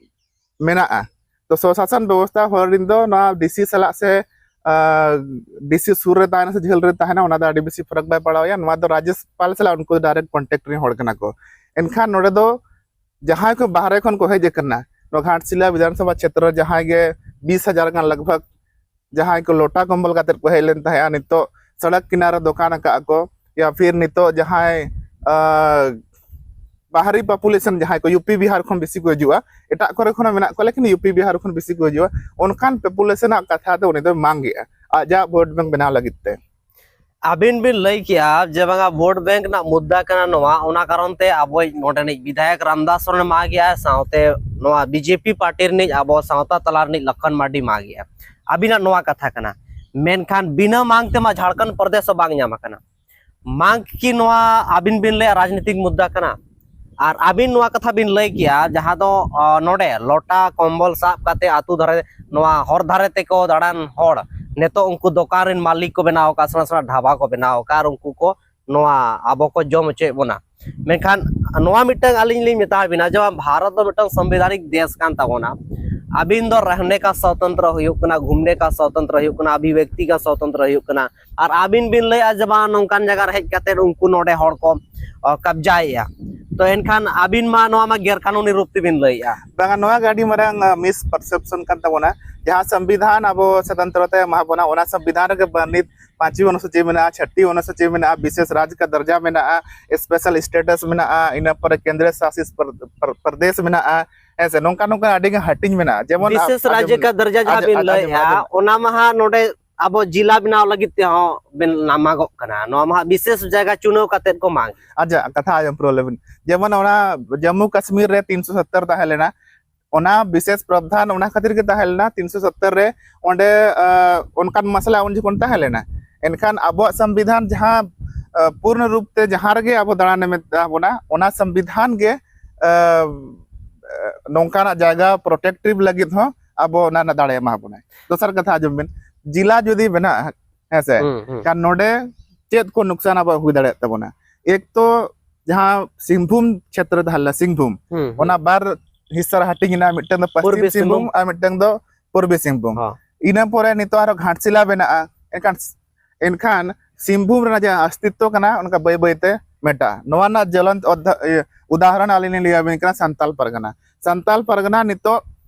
ᱢᱮᱱᱟᱜᱼᱟ᱾ ᱛᱚ ᱥᱚᱥᱟᱥᱚᱱ ᱵᱮᱵᱚᱥᱛᱷᱟ ᱦᱚᱲ ᱨᱤᱱ ᱫᱚ ᱱᱚᱣᱟ ᱰᱤ ᱥᱤ ᱥᱟᱞᱟᱜ ᱥᱮ, ᱟ, ᱰᱤ ᱥᱤ ᱥᱩᱨ ᱨᱮ ᱛᱟᱦᱮᱱᱟ ᱥᱮ ᱡᱷᱟᱹᱞ ᱨᱮ ᱛᱟᱦᱮᱱᱟ, ᱚᱱᱟ ᱫᱚ ᱟᱹᱰᱤ ᱵᱮᱥᱤ ᱯᱷᱚᱨᱚᱠ ᱵᱟᱭ ᱯᱟᱲᱟᱣᱟᱭᱟ᱾ ᱱᱚᱣᱟ ᱫᱚ ᱨᱟᱡᱽᱭᱚᱯᱟᱞ ᱥᱟᱞᱟᱜ ᱩᱱᱠᱩ ᱫᱚ ᱰᱟᱭᱨᱮᱠᱴ ᱠᱚᱱᱴᱮᱠᱴ ᱨᱤᱱ ᱦᱚᱲ ᱠᱟᱱᱟ ᱠᱚ᱾ ᱮᱱᱠᱷᱟᱱ ᱱᱚᱰᱮ ᱫᱚ ᱡᱟᱦᱟᱸᱭ ᱠᱚ ᱵᱟᱦᱨᱮ ᱠᱷᱚᱱ ᱠᱚ ᱦᱮᱡ ᱟᱠᱟᱱᱟ, ᱱᱚᱣᱟ ᱜᱷᱟᱴᱥᱤᱞᱟ ᱵᱤᱫᱷᱟᱱᱥᱚᱵᱷᱟ ᱪᱷᱮᱛᱨᱚ ᱨᱮ ᱡᱟᱦᱟᱸᱭ ᱜᱮ ᱵᱤᱥ ᱦᱟᱡᱟᱨ ᱜᱟᱱ ᱞᱟᱜᱽ ᱵᱷᱟᱜᱽ ᱡᱟᱦᱟᱸᱭ ᱠᱚ ᱞᱚᱴᱟ ᱠᱚᱢᱵᱚᱞ ᱠᱟᱛᱮᱫ ᱠᱚ ᱦᱮᱡ ᱞᱮᱱ ᱛᱟᱦᱮᱸᱜᱼᱟ, ᱱᱤᱛᱚᱜ ᱥᱚᱲᱚᱠ ᱠᱤᱱᱟᱨᱮ ᱫᱚᱠᱟᱱ ᱟᱠᱟᱫ ᱠᱚ, ᱭᱟ ᱯᱷᱤᱨ ᱱᱤᱛᱚᱜ ᱡᱟᱦᱟᱸᱭ, ᱟ, ᱵᱟᱦᱨᱤ ᱯᱚᱯᱩᱞᱮᱥᱚᱱ ᱡᱟᱦᱟᱸᱭ ᱠᱚ ᱭᱩ ᱯᱤ ᱵᱤᱦᱟᱨ ᱠᱷᱚᱱ ᱵᱮᱥᱤ ᱠᱚ ᱦᱤᱡᱩᱜᱼᱟ, ᱮᱴᱟᱜ ᱠᱚᱨᱮ ᱠᱷᱚᱱ ᱦᱚᱸ ᱢᱮᱱᱟᱜ ᱠᱚᱣᱟ, ᱞᱮᱠᱤᱱ ᱭᱩ ᱯᱤ ᱵᱤᱦᱟᱨ ᱠᱷᱚᱱ ᱵᱮᱥᱤ ᱠᱚ ᱦᱤᱡᱩᱜᱼᱟ, ᱚᱱᱠᱟᱱ ᱯᱚᱯᱩᱞᱮᱥᱚᱱ ᱟᱜ ᱠᱟᱛᱷᱟ ᱫᱚ ᱩᱱᱤ ᱫᱚᱭ ᱢᱟᱝ ᱮᱜᱼᱟ ᱟᱡᱟᱜ ᱵᱷᱳᱴ ᱵᱮᱝᱠ ᱵᱮᱱᱟᱣ ᱞᱟᱹᱜᱤᱫ ᱛᱮ᱾ ᱟᱹᱵᱤᱱ ᱵᱤᱱ ᱞᱟᱹᱭ ᱠᱮᱜᱼᱟ ᱡᱮ ᱵᱟᱝᱟ ᱵᱷᱳᱴ ᱵᱮᱝᱠ ᱨᱮᱱᱟᱜ ᱢᱩᱫᱽᱫᱟ ᱠᱟᱱᱟ ᱱᱚᱣᱟ, ᱚᱱᱟ ᱠᱟᱨᱚᱱ ᱛᱮ ᱟᱵᱚᱭᱤᱡ ᱱᱚᱰᱮᱱᱤᱡ ᱵᱤᱫᱷᱟᱭᱚᱠ ᱨᱟᱢᱫᱟᱥ ᱥᱚᱨᱮᱱ ᱢᱟᱜᱮᱜᱼᱟ, ᱥᱟᱶᱛᱮ ᱱᱚᱣᱟ ᱵᱤ ᱡᱮ ᱯᱤ ᱯᱟᱨᱴᱤ ᱨᱤᱱᱤᱡ ᱟᱵᱚ ᱥᱟᱶᱛᱟ ᱛᱟᱞᱟ ᱨᱤᱱᱤᱡ ᱞᱚᱠᱠᱷᱚᱱ ᱢᱟᱨᱰᱤ ᱢᱟᱜᱮᱜᱼᱟ᱾ ᱟᱹᱵᱤᱱᱟᱜ ᱱᱚᱣᱟ ᱠᱟᱛᱷᱟ ᱠᱟᱱᱟ, ᱢᱮᱱᱠᱷᱟᱱ ᱵᱤᱱᱟᱹ ᱢᱟᱝ ᱛᱮᱢᱟ ᱡᱷᱟᱲᱠᱷᱚᱸᱰ ᱯᱨᱚᱫᱮᱥ ᱦᱚᱸ ᱵᱟᱝ ᱧᱟᱢ ᱟᱠᱟᱱᱟ᱾ ᱢᱟᱝ ᱠᱤ ᱱᱚᱣᱟ ᱟᱹᱵᱤᱱ ᱵᱤᱱ ᱞᱟᱹᱭᱟ ᱨᱟᱡᱽᱱᱤᱛᱤᱠ ᱢᱩᱫᱽᱫᱟ ᱠᱟᱱᱟ? ᱟᱨ ᱟᱹᱵᱤᱱ ᱱᱚᱣᱟ ᱠᱟᱛᱷᱟ ᱵᱤᱱ ᱞᱟᱹᱭ ᱠᱮᱜᱼᱟ, ᱡᱟᱦᱟᱸ ᱫᱚ, ᱟ, ᱱᱚᱰᱮ ᱞᱚᱴᱟ ᱠᱚᱢᱵᱚᱞ ᱥᱟᱵ ᱠᱟᱛᱮ ᱟᱹᱛᱩ ᱫᱷᱟᱨᱮ, ᱱᱚᱣᱟ ᱦᱚᱨ ᱫᱷᱟᱨᱮ ᱛᱮᱠᱚ ᱫᱟᱬᱟᱱ ᱦᱚᱲ, ᱱᱤᱛᱚᱜ ᱩᱱᱠᱩ ᱫᱚᱠᱟᱱ ᱨᱮᱱ ᱢᱟᱹᱞᱤᱠ ᱠᱚ ᱵᱮᱱᱟᱣ ᱟᱠᱟᱫ, ᱥᱮᱬᱟ ᱥᱮᱬᱟ ᱰᱷᱟᱵᱟ ᱠᱚ ᱵᱮᱱᱟᱣ ᱟᱠᱟᱫ, ᱟᱨ ᱩᱱᱠᱩ ᱠᱚ ᱱᱚᱣᱟ ᱟᱵᱚ ᱠᱚ ᱡᱚᱢ ᱦᱚᱪᱚᱭᱮᱫ ᱵᱚᱱᱟ᱾ ᱢᱮᱱᱠᱷᱟᱱ ᱱᱚᱣᱟ ᱢᱤᱫᱴᱟᱝ ᱟᱹᱞᱤᱧ ᱞᱤᱧ ᱢᱮᱛᱟ ᱵᱤᱱᱟ ᱡᱮ ᱵᱷᱟᱨᱚᱛ ᱫᱚ ᱢᱤᱫᱴᱟᱝ ᱥᱚᱝᱵᱤᱫᱷᱟᱱᱤᱠ ᱫᱮᱥ ᱠᱟᱱ ᱛᱟᱵᱚᱱᱟ᱾ ᱟᱹᱵᱤᱱ ᱫᱚ ᱨᱟᱦᱱᱮ ᱠᱟ ᱥᱚᱛᱚᱱᱛᱨᱚ ᱦᱩᱭᱩᱜ ᱠᱟᱱᱟ, ᱜᱷᱩᱢᱱᱮ ᱠᱟ ᱥᱚᱛᱚᱱᱛᱨᱚ ᱦᱩᱭᱩᱜ ᱠᱟᱱᱟ, ᱟᱵᱷᱤᱵᱮᱠᱛᱤ ᱠᱟ ᱥᱚᱛᱚᱱᱛᱨᱚ ᱦᱩᱭᱩᱜ ᱠᱟᱱᱟ, ᱟᱨ ᱟᱹᱵᱤᱱ ᱵᱤᱱ ᱞᱟᱹᱭᱟ ᱡᱮ ᱵᱟᱝ ᱱᱚᱝᱠᱟᱱ ᱡᱟᱭᱜᱟ ᱨᱮ ᱦᱮᱡ ᱠᱟᱛᱮ ᱩᱱᱠᱩ ᱱᱚᱰᱮ ᱦᱚᱲ ᱠᱚ, ᱚ, ᱠᱟᱵᱡᱟᱭᱮᱫᱼᱟ᱾ ᱛᱚ ᱮᱱᱠᱷᱟᱱ ᱟᱹᱵᱤᱱ ᱢᱟ ᱱᱚᱣᱟ ᱢᱟ ᱜᱮᱨ ᱠᱟᱹᱱᱩᱱᱤ ᱨᱩᱯ ᱛᱮᱵᱤᱱ ᱞᱟᱹᱭᱮᱫᱼᱟ᱾ ᱵᱟᱝᱟ, ᱱᱚᱣᱟ ᱜᱮ ᱟᱹᱰᱤ ᱢᱟᱨᱟᱝ ᱢᱤᱥ ᱯᱟᱨᱥᱮᱯᱥᱚᱱ ᱠᱟᱱ ᱛᱟᱵᱚᱱᱟ᱾ ᱡᱟᱦᱟᱸ ᱥᱚᱝᱵᱤᱫᱷᱟᱱ ᱟᱵᱚ ᱥᱚᱛᱚᱱᱛᱨᱚᱛᱟᱭ ᱮᱢᱟ ᱵᱚᱱᱟ, ᱚᱱᱟ ᱥᱚᱝᱵᱤᱫᱷᱟᱱ ᱨᱮᱜᱮ ᱵᱟᱨᱱᱤᱛ ᱯᱟᱸᱪᱣᱤ ᱚᱱᱩᱥᱩᱪᱤ ᱢᱮᱱᱟᱜᱼᱟ, ᱪᱷᱟᱴᱤ ᱚᱱᱩᱥᱩᱪᱤ ᱢᱮᱱᱟᱜᱼᱟ, ᱵᱤᱥᱮᱥ ᱨᱟᱡᱽ ᱠᱟ ᱫᱚᱨᱡᱟ ᱢᱮᱱᱟᱜᱼᱟ, ᱥᱯᱮᱥᱟᱞ ᱥᱴᱮᱴᱟᱥ ᱢᱮᱱᱟᱜᱼᱟ, ᱤᱱᱟᱹ ᱯᱚᱨᱮ ᱠᱮᱱᱫᱨᱤᱭᱚ ᱥᱟᱥᱤᱛ ᱯᱨᱚ-, ᱯᱨᱚ-, ᱯᱨᱚᱫᱮᱥ ᱢᱮᱱᱟᱜᱼᱟ᱾ ᱦᱮᱸ ᱥᱮ, ᱱᱚᱝᱠᱟ ᱱᱚᱝᱠᱟ ᱟᱹᱰᱤ ᱜᱟᱱ ᱦᱟᱹᱴᱤᱧ ᱢᱮᱱᱟᱜᱼᱟ᱾ ᱡᱮᱢᱚᱱ ᱵᱤᱥᱮᱥ ᱟᱸᱡᱚᱢ ᱨᱟᱡᱽ ᱵᱤᱱ, ᱠᱟ ᱫᱚᱨᱡᱟ ᱡᱟᱦᱟᱸ ᱟᱸᱡᱚᱢ, ᱵᱤᱱ ᱟᱸᱡᱚᱢ, ᱞᱟᱹᱭᱮᱫᱼᱟ, ᱟᱸᱡᱚᱢ᱾ ᱚᱱᱟ ᱢᱟᱦᱟ ᱱᱚᱰᱮ ᱟᱵᱚ ᱡᱤᱞᱟ ᱵᱮᱱᱟᱣ ᱞᱟᱹᱜᱤᱫ ᱛᱮᱦᱚᱸ ᱵᱮᱱ ᱢᱟᱜᱚᱜ ᱠᱟᱱᱟ᱾ ᱱᱚᱣᱟ ᱢᱟᱦᱟ ᱵᱤᱥᱮᱥ ᱡᱟᱭᱜᱟ ᱪᱩᱱᱟᱹᱣ ᱠᱟᱛᱮᱫ ᱠᱚ ᱢᱟᱜ᱾ ᱟᱪᱪᱷᱟ, ᱠᱟᱛᱷᱟ ᱟᱸᱡᱚᱢ ᱯᱩᱨᱟᱹᱣ ᱞᱮᱵᱤᱱ᱾ ᱡᱮᱢᱚᱱ ᱚᱱᱟ ᱡᱟᱢᱢᱩ ᱠᱟᱥᱢᱤᱨ ᱨᱮ ᱛᱤᱱᱥᱚ ᱥᱚᱛᱛᱚᱨ ᱛᱟᱦᱮᱸ ᱞᱮᱱᱟ, ᱚᱱᱟ ᱵᱤᱥᱮᱥ ᱯᱨᱟᱵᱫᱷᱟᱱ ᱚᱱᱟ ᱠᱷᱟᱹᱛᱤᱨ ᱜᱮ ᱛᱟᱦᱮᱸ ᱞᱮᱱᱟ ᱛᱤᱱᱥᱚ ᱥᱚᱛᱛᱚᱨ ᱨᱮ᱾ ᱚᱸᱰᱮ, ᱟᱸ, ᱚᱱᱠᱟᱱ ᱢᱟᱥᱞᱟ ᱩᱱ ᱡᱚᱠᱷᱚᱱ ᱛᱟᱦᱮᱸ ᱞᱮᱱᱟ᱾ ᱮᱱᱠᱷᱟᱱ ᱟᱵᱚᱣᱟᱜ ᱥᱚᱝᱵᱤᱫᱷᱟᱱ ᱡᱟᱦᱟᱸ, ᱟᱸ, ᱯᱩᱨᱱᱚ ᱨᱩᱯ ᱛᱮ ᱡᱟᱦᱟᱸ ᱨᱮᱜᱮ ᱟᱵᱚ ᱫᱟᱬᱟᱱᱮ ᱢᱮᱛᱟ ᱵᱚᱱᱟ, ᱚᱱᱟ ᱥᱚᱝᱵᱤᱫᱷᱟᱱ ᱜᱮ, ᱟᱸ, ᱱᱚᱝᱠᱟᱱᱟᱜ ᱡᱟᱭᱜᱟ ᱯᱨᱚᱴᱮᱠᱴᱤᱵᱷ ᱞᱟᱹᱜᱤᱫ ᱦᱚᱸ ᱟᱵᱚ ᱚᱱᱟ ᱨᱮᱱᱟᱜ ᱫᱟᱲᱮ ᱮᱢᱟ ᱵᱚᱱᱟᱭ᱾ ᱫᱚᱥᱟᱨ ᱠᱟᱛᱷᱟ ᱟᱸᱡᱚᱢ ᱵᱤᱱ, ᱡᱤᱞᱟ ᱡᱩᱫᱤ ᱵᱮᱱᱟᱜᱼᱟ, ᱦᱮᱸ ᱥᱮ, ᱦᱩᱸ, ᱦᱩᱸ᱾ ᱠᱷᱟᱱ ᱱᱚᱰᱮ ᱪᱮᱫ ᱠᱚ ᱱᱩᱠᱥᱟᱱ ᱟᱵᱚᱣᱟᱜ ᱦᱩᱭ ᱫᱟᱲᱮᱭᱟᱜ ᱛᱟᱵᱚᱱᱟ? ᱮᱠ ᱛᱚ ᱡᱟᱦᱟᱸ ᱥᱤᱝᱵᱷᱩᱢ ᱪᱷᱮᱛᱨᱚ ᱛᱟᱦᱮᱸ ᱞᱮᱱᱟ, ᱥᱤᱝᱵᱷᱩᱢ, ᱦᱩᱸ, ᱦᱩᱸ᱾ ᱚᱱᱟ ᱵᱟᱨ ᱦᱤᱥᱥᱟ ᱨᱮ ᱦᱟᱹᱴᱤᱧ ᱮᱱᱟ, ᱢᱤᱫᱴᱟᱝ ᱫᱚ ᱯᱚᱥᱪᱤᱢ ᱯᱩᱨᱵᱤ ᱥᱤᱝᱵᱷᱩᱢ ᱥᱤᱝᱵᱷᱩᱢ᱾ ᱟᱨ ᱢᱤᱫᱴᱟᱝ ᱫᱚ ᱯᱩᱨᱵᱤ ᱥᱤᱝᱵᱷᱩᱢ᱾ ᱦᱚᱸ᱾ ᱤᱱᱟᱹ ᱯᱚᱨᱮ ᱱᱤᱛᱚᱜ ᱟᱨᱦᱚᱸ ᱜᱷᱟᱴᱥᱤᱞᱟ ᱵᱮᱱᱟᱜᱼᱟ᱾ ᱮᱱᱠᱷᱟᱱ, ᱮᱱᱠᱷᱟᱱ ᱥᱤᱝᱵᱷᱩᱢ ᱨᱮᱱᱟᱜ ᱡᱟᱦᱟᱸ ᱚᱥᱛᱤᱛᱛᱚ ᱠᱟᱱᱟ, ᱚᱱᱠᱟ ᱵᱟᱹᱭ ᱵᱟᱹᱭ ᱛᱮ ᱢᱮᱴᱟᱜᱼᱟ᱾ ᱱᱚᱣᱟ ᱨᱮᱱᱟᱜ ᱡᱚᱞᱚᱱᱛ ᱚᱫᱷᱟ-, ᱤᱭᱟᱹ, ᱩᱫᱟᱦᱚᱨᱚᱱ ᱟᱹᱞᱤᱧ ᱞᱤᱧ ᱞᱟᱹᱭ ᱟᱵᱤᱱ ᱠᱟᱱᱟ ᱥᱟᱱᱛᱟᱞ ᱯᱟᱨᱜᱟᱱᱟ᱾ ᱥᱟᱱᱛᱟᱞ ᱯᱟᱨᱜᱟᱱᱟ ᱱᱤᱛᱚᱜ,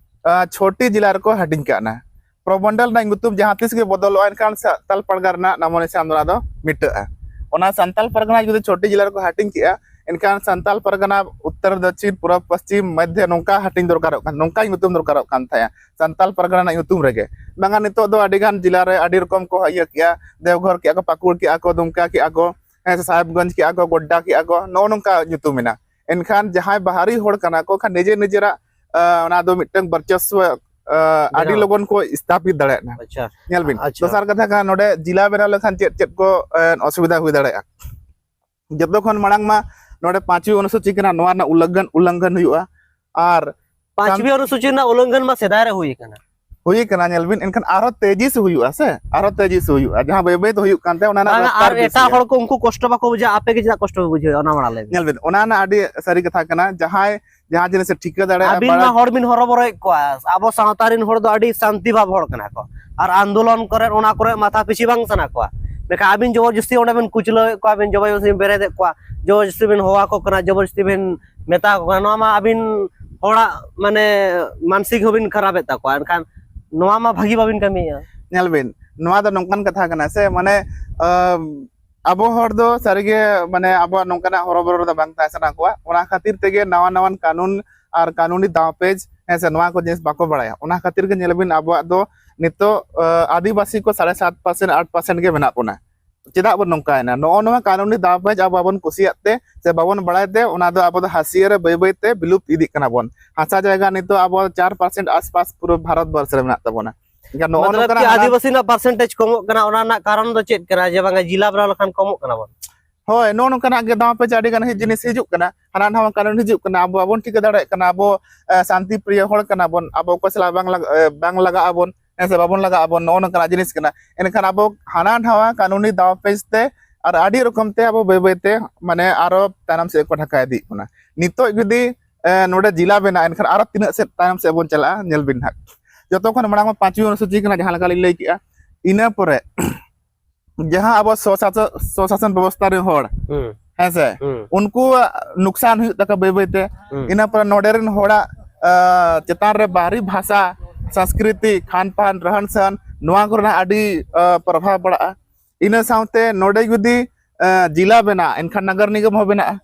ᱟ, ᱪᱷᱚᱴᱤ ᱡᱮᱞᱟ ᱨᱮᱠᱚ ᱦᱟᱹᱴᱤᱧ ᱠᱟᱜᱼᱟ᱾ ᱯᱨᱚᱢᱚᱱᱰᱚᱞ ᱨᱮᱱᱟᱜ ᱧᱩᱛᱩᱢ ᱡᱟᱦᱟᱸ ᱛᱤᱥ ᱜᱮ ᱵᱚᱫᱚᱞᱚᱜᱼᱟ, ᱮᱱᱠᱷᱟᱱ ᱥᱟᱱᱛᱟᱞ ᱯᱟᱨᱜᱟᱱᱟ ᱨᱮᱱᱟᱜ ᱱᱟᱢᱚ ᱱᱤᱥᱟᱱ ᱚᱱᱟ ᱫᱚ ᱢᱤᱴᱟᱹᱜᱼᱟ᱾ ᱚᱱᱟ ᱥᱟᱱᱛᱟᱞ ᱯᱟᱨᱜᱟᱱᱟ ᱡᱩᱫᱤ ᱪᱷᱚᱴᱤ ᱡᱮᱞᱟ ᱨᱮᱠᱚ ᱦᱟᱹᱴᱤᱧ ᱠᱮᱜᱼᱟ, ᱮᱱᱠᱷᱟᱱ ᱥᱟᱱᱛᱟᱞ ᱯᱟᱨᱜᱟᱱᱟ ᱩᱛᱛᱚᱨ, ᱫᱚᱠᱠᱷᱤᱱ, ᱯᱩᱨᱚᱵᱽ, ᱯᱚᱥᱪᱤᱢ, ᱢᱚᱫᱷᱭᱚ ᱱᱚᱝᱠᱟ ᱦᱟᱹᱴᱤᱧ ᱫᱚᱨᱠᱟᱨᱚᱜ ᱠᱟᱱ, ᱱᱚᱝᱠᱟ ᱧᱩᱛᱩᱢ ᱫᱚᱨᱠᱟᱨᱚᱜ ᱠᱟᱱ ᱛᱟᱦᱮᱸᱜᱼᱟ ᱥᱟᱱᱛᱟᱞ ᱯᱟᱨᱜᱟᱱᱟ ᱨᱮᱱᱟᱜ ᱧᱩᱛᱩᱢ ᱨᱮᱜᱮ᱾ ᱵᱟᱝᱟ, ᱱᱤᱛᱚᱜ ᱫᱚ ᱟᱹᱰᱤ ᱜᱟᱱ ᱡᱮᱞᱟ ᱨᱮ ᱟᱹᱰᱤ ᱨᱚᱠᱚᱢ ᱠᱚ ᱤᱭᱟᱹ ᱠᱮᱜᱼᱟ, ᱫᱮᱣᱜᱷᱚᱨ ᱠᱮᱜᱼᱟ ᱠᱚ, ᱯᱟᱹᱠᱩᱲ ᱠᱮᱜᱼᱟ ᱠᱚ, ᱫᱩᱢᱠᱟ ᱠᱮᱜᱼᱟ ᱠᱚ, ᱦᱮᱸ, ᱥᱟᱦᱮᱵᱽᱜᱚᱸᱡᱽ ᱠᱮᱜᱼᱟ ᱠᱚ, ᱜᱚᱰᱰᱟ ᱠᱮᱜᱼᱟ ᱠᱚ, ᱱᱚᱜᱼᱚ ᱱᱚᱝᱠᱟ ᱧᱩᱛᱩᱢ ᱮᱱᱟ᱾ ᱮᱱᱠᱷᱟᱱ ᱡᱟᱦᱟᱸᱭ ᱵᱟᱦᱟᱨᱤ ᱦᱚᱲ ᱠᱟᱱᱟ ᱠᱚ, ᱠᱷᱟᱱ ᱱᱤᱡᱮ ᱱᱤᱡᱮᱨᱟᱜ, ᱟ, ᱚᱱᱟ ᱫᱚ ᱢᱤᱫᱴᱟᱝ ᱵᱚᱨᱪᱚᱥᱣᱚ, ᱟ, ᱟᱹᱰᱤ ᱵᱮᱱᱟᱣ᱾ ᱞᱚᱜᱚᱱ ᱠᱚ ᱥᱛᱷᱟᱯᱤᱛ ᱫᱟᱲᱮᱭᱟᱜᱼᱟ᱾ ᱟᱪᱪᱷᱟ᱾ ᱧᱮᱞ ᱵᱤᱱ, ᱟᱪᱪᱷᱟ᱾ ᱫᱚᱥᱟᱨ ᱠᱟᱛᱷᱟ ᱠᱟᱱᱟ, ᱱᱚᱰᱮ ᱡᱮᱞᱟ ᱵᱮᱱᱟᱣ ᱞᱮᱠᱷᱟᱱ ᱪᱮᱫ ᱪᱮᱫ ᱠᱚ, ᱮ, ᱚᱥᱩᱵᱤᱫᱷᱟ ᱦᱩᱭ ᱫᱟᱲᱮᱭᱟᱜᱼᱟ? ᱡᱚᱛᱚ ᱠᱷᱚᱱ ᱢᱟᱲᱟᱝ ᱢᱟ ᱱᱚᱰᱮ ᱯᱟᱸᱪᱣᱤ ᱚᱱᱩᱥᱩᱪᱤ ᱠᱟᱱᱟ, ᱱᱚᱣᱟ ᱨᱮᱱᱟᱜ ᱩᱞᱞᱚᱝᱜᱷᱚᱱ, ᱩᱞᱞᱚᱝᱜᱷᱚᱱ ᱦᱩᱭᱩᱜᱼᱟ᱾ ᱟᱨ ᱯᱟᱸᱪᱣᱤ ᱚᱱᱩᱥᱩᱪᱤ ᱨᱮᱱᱟᱜ ᱩᱞᱞᱚᱝᱜᱷᱚᱱ ᱢᱟ ᱥᱮᱫᱟᱭ ᱨᱮ ᱦᱩᱭ ᱟᱠᱟᱱᱟ᱾ ᱦᱩᱭ ᱟᱠᱟᱱᱟ, ᱧᱮᱞ ᱵᱤᱱ, ᱮᱱᱠᱷᱟᱱ ᱟᱨᱦᱚᱸ ᱛᱮᱡᱤ ᱥᱮ ᱦᱩᱭᱩᱜᱼᱟ ᱥᱮ, ᱟᱨᱦᱚᱸ ᱛᱮᱡᱤ ᱥᱮ ᱦᱩᱭᱩᱜᱼᱟ, ᱡᱟᱦᱟᱸ ᱵᱟᱹᱭ ᱵᱟᱹᱭ ᱛᱮ ᱦᱩᱭᱩᱜ ᱠᱟᱱ ᱛᱟᱦᱮᱸ, ᱚᱱᱟ ᱨᱮᱱᱟᱜ ᱵᱟᱝᱟ, ᱨᱟᱯᱷᱛᱟᱨ ᱟᱨ ᱵᱮᱥᱤ ᱮᱴᱟᱜ ᱜᱮᱭᱟ᱾ ᱦᱚᱲ ᱠᱚ ᱩᱱᱠᱩ ᱠᱚᱥᱴᱚ ᱵᱟᱠᱚ ᱵᱩᱡᱷᱟᱹᱣᱟ, ᱟᱯᱮ ᱜᱮ ᱪᱮᱫᱟᱜ ᱠᱚᱥᱴᱚ ᱯᱮ ᱵᱩᱡᱷᱟᱹᱣᱟ, ᱚᱱᱟ ᱢᱟᱲᱟᱝ ᱞᱟᱹᱭ ᱵᱤᱱ᱾ ᱧᱮᱞ ᱵᱤᱱ, ᱚᱱᱟ ᱨᱮᱱᱟᱜ ᱟᱹᱰᱤ ᱥᱟᱹᱨᱤ ᱠᱟᱛᱷᱟ ᱠᱟᱱᱟ, ᱡᱟᱦᱟᱸᱭ ᱡᱟᱦᱟᱸ ᱡᱤᱱᱤᱥ ᱮ ᱴᱷᱤᱠᱟᱹ ᱫᱟᱲᱮᱭᱟᱜᱼᱟ, ᱟᱹᱵᱤᱱ ᱵᱟᱲᱟᱭ- ᱢᱟ ᱦᱚᱲ ᱵᱤᱱ ᱦᱚᱨᱚᱵᱚᱨᱚᱭᱮᱫ ᱠᱚᱣᱟ᱾ ᱟᱵᱚ ᱥᱟᱶᱛᱟ ᱨᱮᱱ ᱦᱚᱲ ᱫᱚ ᱟᱹᱰᱤ ᱥᱟᱱᱛᱤ ᱵᱷᱟᱵ ᱦᱚᱲ ᱠᱟᱱᱟ ᱠᱚ, ᱟᱨ ᱟᱱᱫᱳᱞᱚᱱ ᱠᱚᱨᱮ ᱚᱱᱟ ᱠᱚᱨᱮ ᱢᱟᱛᱷᱟ ᱯᱤᱪᱷᱤ ᱵᱟᱝ ᱥᱟᱱᱟ ᱠᱚᱣᱟ᱾ ᱢᱮᱱᱠᱷᱟᱱ ᱟᱹᱵᱤᱱ ᱡᱚᱵᱚᱨᱡᱚᱥᱛᱤ ᱚᱸᱰᱮ ᱵᱤᱱ ᱠᱩᱪᱞᱟᱹᱣᱮᱫ ᱠᱚᱣᱟ, ᱟᱹᱵᱤᱱ ᱡᱚᱵᱚᱨᱡᱚᱥᱛᱤ ᱵᱤᱱ ᱵᱮᱨᱮᱫᱮᱫ ᱠᱚᱣᱟ, ᱡᱚᱵᱚᱨᱡᱚᱥᱛᱤ ᱵᱤᱱ ᱦᱚᱦᱚ ᱟᱠᱚ ᱠᱟᱱᱟ, ᱡᱚᱵᱚᱨᱡᱚᱥᱛᱤ ᱵᱤᱱ ᱢᱮᱛᱟ ᱠᱚ ᱠᱟᱱᱟ, ᱱᱚᱣᱟ ᱢᱟ ᱟᱹᱵᱤᱱ ᱦᱚᱲᱟᱜ ᱢᱟᱱᱮ ᱢᱟᱱᱥᱤᱠ ᱦᱚᱸᱵᱤᱱ ᱠᱷᱟᱨᱟᱯᱮᱫ ᱛᱟᱠᱚᱣᱟ᱾ ᱮᱱᱠᱷᱟᱱ ᱱᱚᱣᱟ ᱢᱟ ᱵᱷᱟᱹᱜᱤ ᱵᱟᱵᱤᱱ ᱠᱟᱹᱢᱤᱭᱮᱫᱼᱟ᱾ ᱧᱮᱞ ᱵᱤᱱ, ᱱᱚᱣᱟ ᱫᱚ ᱱᱚᱝᱠᱟᱱ ᱠᱟᱛᱷᱟ ᱠᱟᱱᱟ ᱥᱮ, ᱢᱟᱱᱮ ᱟᱢ, ᱟᱵᱚ ᱦᱚᱲ ᱫᱚ ᱥᱟᱹᱨᱤᱜᱮ ᱢᱟᱱᱮ ᱟᱵᱚᱣᱟᱜ ᱱᱚᱝᱠᱟᱱᱟᱜ ᱦᱚᱨᱚᱵᱚᱨᱚ ᱫᱚ ᱵᱟᱝ ᱛᱟᱦᱮᱸ ᱥᱟᱱᱟ ᱠᱚᱣᱟ᱾ ᱚᱱᱟ ᱠᱷᱟᱹᱛᱤᱨ ᱛᱮᱜᱮ ᱱᱟᱣᱟ ᱱᱟᱣᱟᱱ ᱠᱟᱹᱱᱩᱱ ᱟᱨ ᱠᱟᱹᱱᱩᱱᱤ ᱫᱟᱣᱯᱮᱪ, ᱦᱮᱸ ᱥᱮ, ᱱᱚᱣᱟ ᱠᱚ ᱡᱤᱱᱤᱥ ᱵᱟᱠᱚ ᱵᱟᱲᱟᱭᱟ᱾ ᱚᱱᱟ ᱠᱷᱟᱹᱛᱤᱨ ᱜᱮ ᱧᱮᱞ ᱵᱤᱱ, ᱟᱵᱚᱣᱟᱜ ᱫᱚ ᱱᱤᱛᱚᱜ ᱟᱹ, ᱟᱹᱫᱤᱵᱟᱹᱥᱤ ᱠᱚ ᱥᱟᱲᱮ ᱥᱟᱛ ᱯᱟᱨᱥᱮᱱᱴ ᱟᱴ ᱯᱟᱨᱥᱮᱱᱴ ᱜᱮ ᱢᱮᱱᱟᱜ ᱵᱚᱱᱟ᱾ ᱪᱮᱫᱟᱜ ᱵᱚᱱ ᱱᱚᱝᱠᱟᱭᱮᱱᱟ? ᱱᱚᱜᱼᱚ ᱱᱚᱣᱟ ᱠᱟᱹᱱᱩᱱᱤ ᱫᱟᱣᱯᱮᱪ ᱟᱵᱚ ᱵᱟᱵᱚᱱ ᱠᱩᱥᱤᱭᱟᱜ ᱛᱮ ᱥᱮ ᱵᱟᱵᱚᱱ ᱵᱟᱲᱟᱭ ᱛᱮ, ᱚᱱᱟ ᱫᱚ ᱟᱵᱚ ᱫᱚ ᱦᱟᱹᱥᱤᱭᱟᱹ ᱨᱮ ᱵᱟᱹᱭ ᱵᱟᱹᱭ ᱛᱮ ᱵᱤᱞᱩᱯᱛ ᱤᱫᱤᱜ ᱠᱟᱱᱟ ᱵᱚᱱ᱾ ᱦᱟᱥᱟ ᱡᱟᱭᱜᱟ ᱱᱤᱛᱚᱜ ᱟᱵᱚ ᱪᱟᱨ ᱯᱟᱨᱥᱮᱱᱴ ᱟᱥᱯᱟᱥ ᱯᱩᱨᱟᱹ ᱵᱷᱟᱨᱚᱛ ᱵᱚᱨᱥ ᱨᱮ ᱢᱮᱱᱟᱜ ᱛᱟᱵᱚᱱᱟ᱾ ᱮᱱᱠᱷᱟᱱ ᱱᱚᱜᱼᱚ ᱢᱚᱛᱞᱚᱵ ᱱᱚᱝᱠᱟᱱᱟᱜ ᱠᱤ ᱦᱟᱱᱟ- ᱟᱹᱫᱤᱵᱟᱹᱥᱤ ᱨᱮᱱᱟᱜ ᱯᱟᱨᱥᱮᱱᱴᱮᱡᱽ ᱠᱚᱢᱚᱜ ᱠᱟᱱᱟ, ᱚᱱᱟ ᱨᱮᱱᱟᱜ ᱠᱟᱨᱚᱱ ᱫᱚ ᱪᱮᱫ ᱠᱟᱱᱟ ᱡᱮ ᱵᱟᱝᱟ ᱡᱤᱞᱟ ᱵᱮᱱᱟᱣ ᱞᱮᱠᱷᱟᱱ ᱠᱚᱢᱚᱜ ᱠᱟᱱᱟ ᱵᱚᱱ? ᱦᱳᱭ, ᱱᱚᱜᱼᱚ ᱱᱚᱝᱠᱟᱱᱟᱜ ᱜᱮ ᱫᱟᱣᱯᱮᱪ ᱟᱹᱰᱤ ᱜᱟᱱ ᱦᱤ-, ᱡᱤᱱᱤᱥ ᱦᱤᱡᱩᱜ ᱠᱟᱱᱟ, ᱦᱟᱱᱟ ᱱᱟᱣᱟ ᱠᱟᱹᱱᱩᱱ ᱦᱤᱡᱩᱜ ᱠᱟᱱᱟ, ᱟᱵᱚ ᱵᱟᱵᱚᱱ ᱴᱷᱤᱠᱟᱹ ᱫᱟᱲᱮᱭᱟᱜ ᱠᱟᱱᱟ, ᱟᱵᱚ ᱮ, ᱥᱟᱱᱛᱤ ᱯᱨᱤᱭᱚ ᱦᱚᱲ ᱠᱟᱱᱟ ᱵᱚᱱ, ᱟᱵᱚ ᱚᱠᱚᱭ ᱥᱟᱞᱟᱜ ᱵᱟᱝ ᱞᱟᱜ-, ᱮ, ᱵᱟᱝ ᱞᱟᱜᱟᱜ ᱟᱵᱚᱱ, ᱦᱮᱸ ᱥᱮ, ᱵᱟᱵᱚᱱ ᱞᱟᱜᱟᱜ ᱟᱵᱚᱱ, ᱱᱚᱜᱼᱚ ᱱᱚᱝᱠᱟᱱᱟᱜ ᱡᱤᱱᱤᱥ ᱠᱟᱱᱟ᱾ ᱮᱱᱠᱷᱟᱱ ᱟᱵᱚ ᱦᱟᱱᱟ ᱱᱟᱣᱟ ᱠᱟᱹᱱᱩᱱᱤ ᱫᱟᱣᱯᱮᱪ ᱛᱮ ᱟᱨ ᱟᱹᱰᱤ ᱨᱚᱠᱚᱢ ᱛᱮ ᱟᱵᱚ ᱵᱟᱹᱭ ᱵᱟᱹᱭ ᱛᱮ ᱢᱟᱱᱮ ᱟᱨᱚ ᱛᱟᱭᱱᱚᱢ ᱥᱮᱫ ᱠᱚ ᱰᱷᱟᱠᱟ ᱤᱫᱤᱜ ᱠᱟᱱᱟ᱾ ᱱᱤᱛᱚᱜ ᱡᱩᱫᱤ ᱮ, ᱱᱚᱰᱮ ᱡᱤᱞᱟ ᱵᱮᱱᱟᱜᱼᱟ, ᱮᱱᱠᱷᱟᱱ ᱟᱨᱚ ᱛᱤᱱᱟᱹᱜ ᱥᱮᱫ ᱛᱟᱭᱱᱚᱢ ᱥᱮᱫ ᱵᱚᱱ ᱪᱟᱞᱟᱜᱼᱟ, ᱧᱮᱞ ᱵᱤᱱ ᱱᱟᱦᱟᱜ᱾ ᱡᱚᱛᱚ ᱠᱷᱚᱱ ᱢᱟᱲᱟᱝ ᱢᱟ ᱯᱟᱸᱪᱣᱤ ᱚᱱᱩᱥᱩᱪᱤ ᱠᱟᱱᱟ, ᱡᱟᱦᱟᱸ ᱞᱮᱠᱟ ᱞᱤᱧ ᱞᱟᱹᱭ ᱠᱮᱜᱼᱟ᱾ ᱤᱱᱟᱹ ᱯᱚᱨᱮ ᱡᱟᱦᱟᱸ ᱟᱵᱚ ᱥᱚᱥᱟᱥᱚ-, ᱥᱚᱥᱟᱥᱚᱱ ᱵᱮᱵᱚᱥᱛᱷᱟ ᱨᱮᱱ ᱦᱚᱲ, ᱦᱩᱸ, ᱦᱮᱸ ᱥᱮ, ᱦᱩᱸ, ᱩᱱᱠᱩᱣᱟᱜ ᱱᱩᱠᱥᱟᱱ ᱦᱩᱭᱩᱜ ᱛᱟᱠᱚᱣᱟ ᱵᱟᱹᱭ ᱵᱟᱹᱭ ᱛᱮ᱾ ᱦᱩᱸ, ᱤᱱᱟᱹ ᱯᱚᱨᱮ ᱱᱚᱰᱮ ᱨᱮᱱ ᱦᱚᱲᱟᱜ ᱟ, ᱪᱮᱛᱟᱱ ᱨᱮ ᱵᱟᱦᱨᱤ ᱵᱷᱟᱥᱟ, ᱥᱚᱝᱥᱠᱨᱤᱛᱤ, ᱠᱷᱟᱱ ᱯᱟᱱ, ᱨᱚᱦᱚᱱ ᱥᱚᱦᱚᱱ, ᱱᱚᱣᱟ ᱠᱚᱨᱮᱱᱟᱜ ᱟᱹᱰᱤ ᱟ, ᱯᱨᱚᱵᱷᱟᱵᱽ ᱯᱟᱲᱟᱜᱼᱟ᱾ ᱤᱱᱟᱹ ᱥᱟᱶᱛᱮ ᱱᱚᱰᱮ ᱡᱩᱫᱤ ᱟ, ᱡᱤᱞᱟ ᱵᱮᱱᱟᱜᱼᱟ, ᱮᱱᱠᱷᱟᱱ ᱱᱟᱜᱟᱨ ᱱᱤᱜᱚᱢ ᱦᱚᱸ ᱵᱮᱱᱟᱜᱼᱟ᱾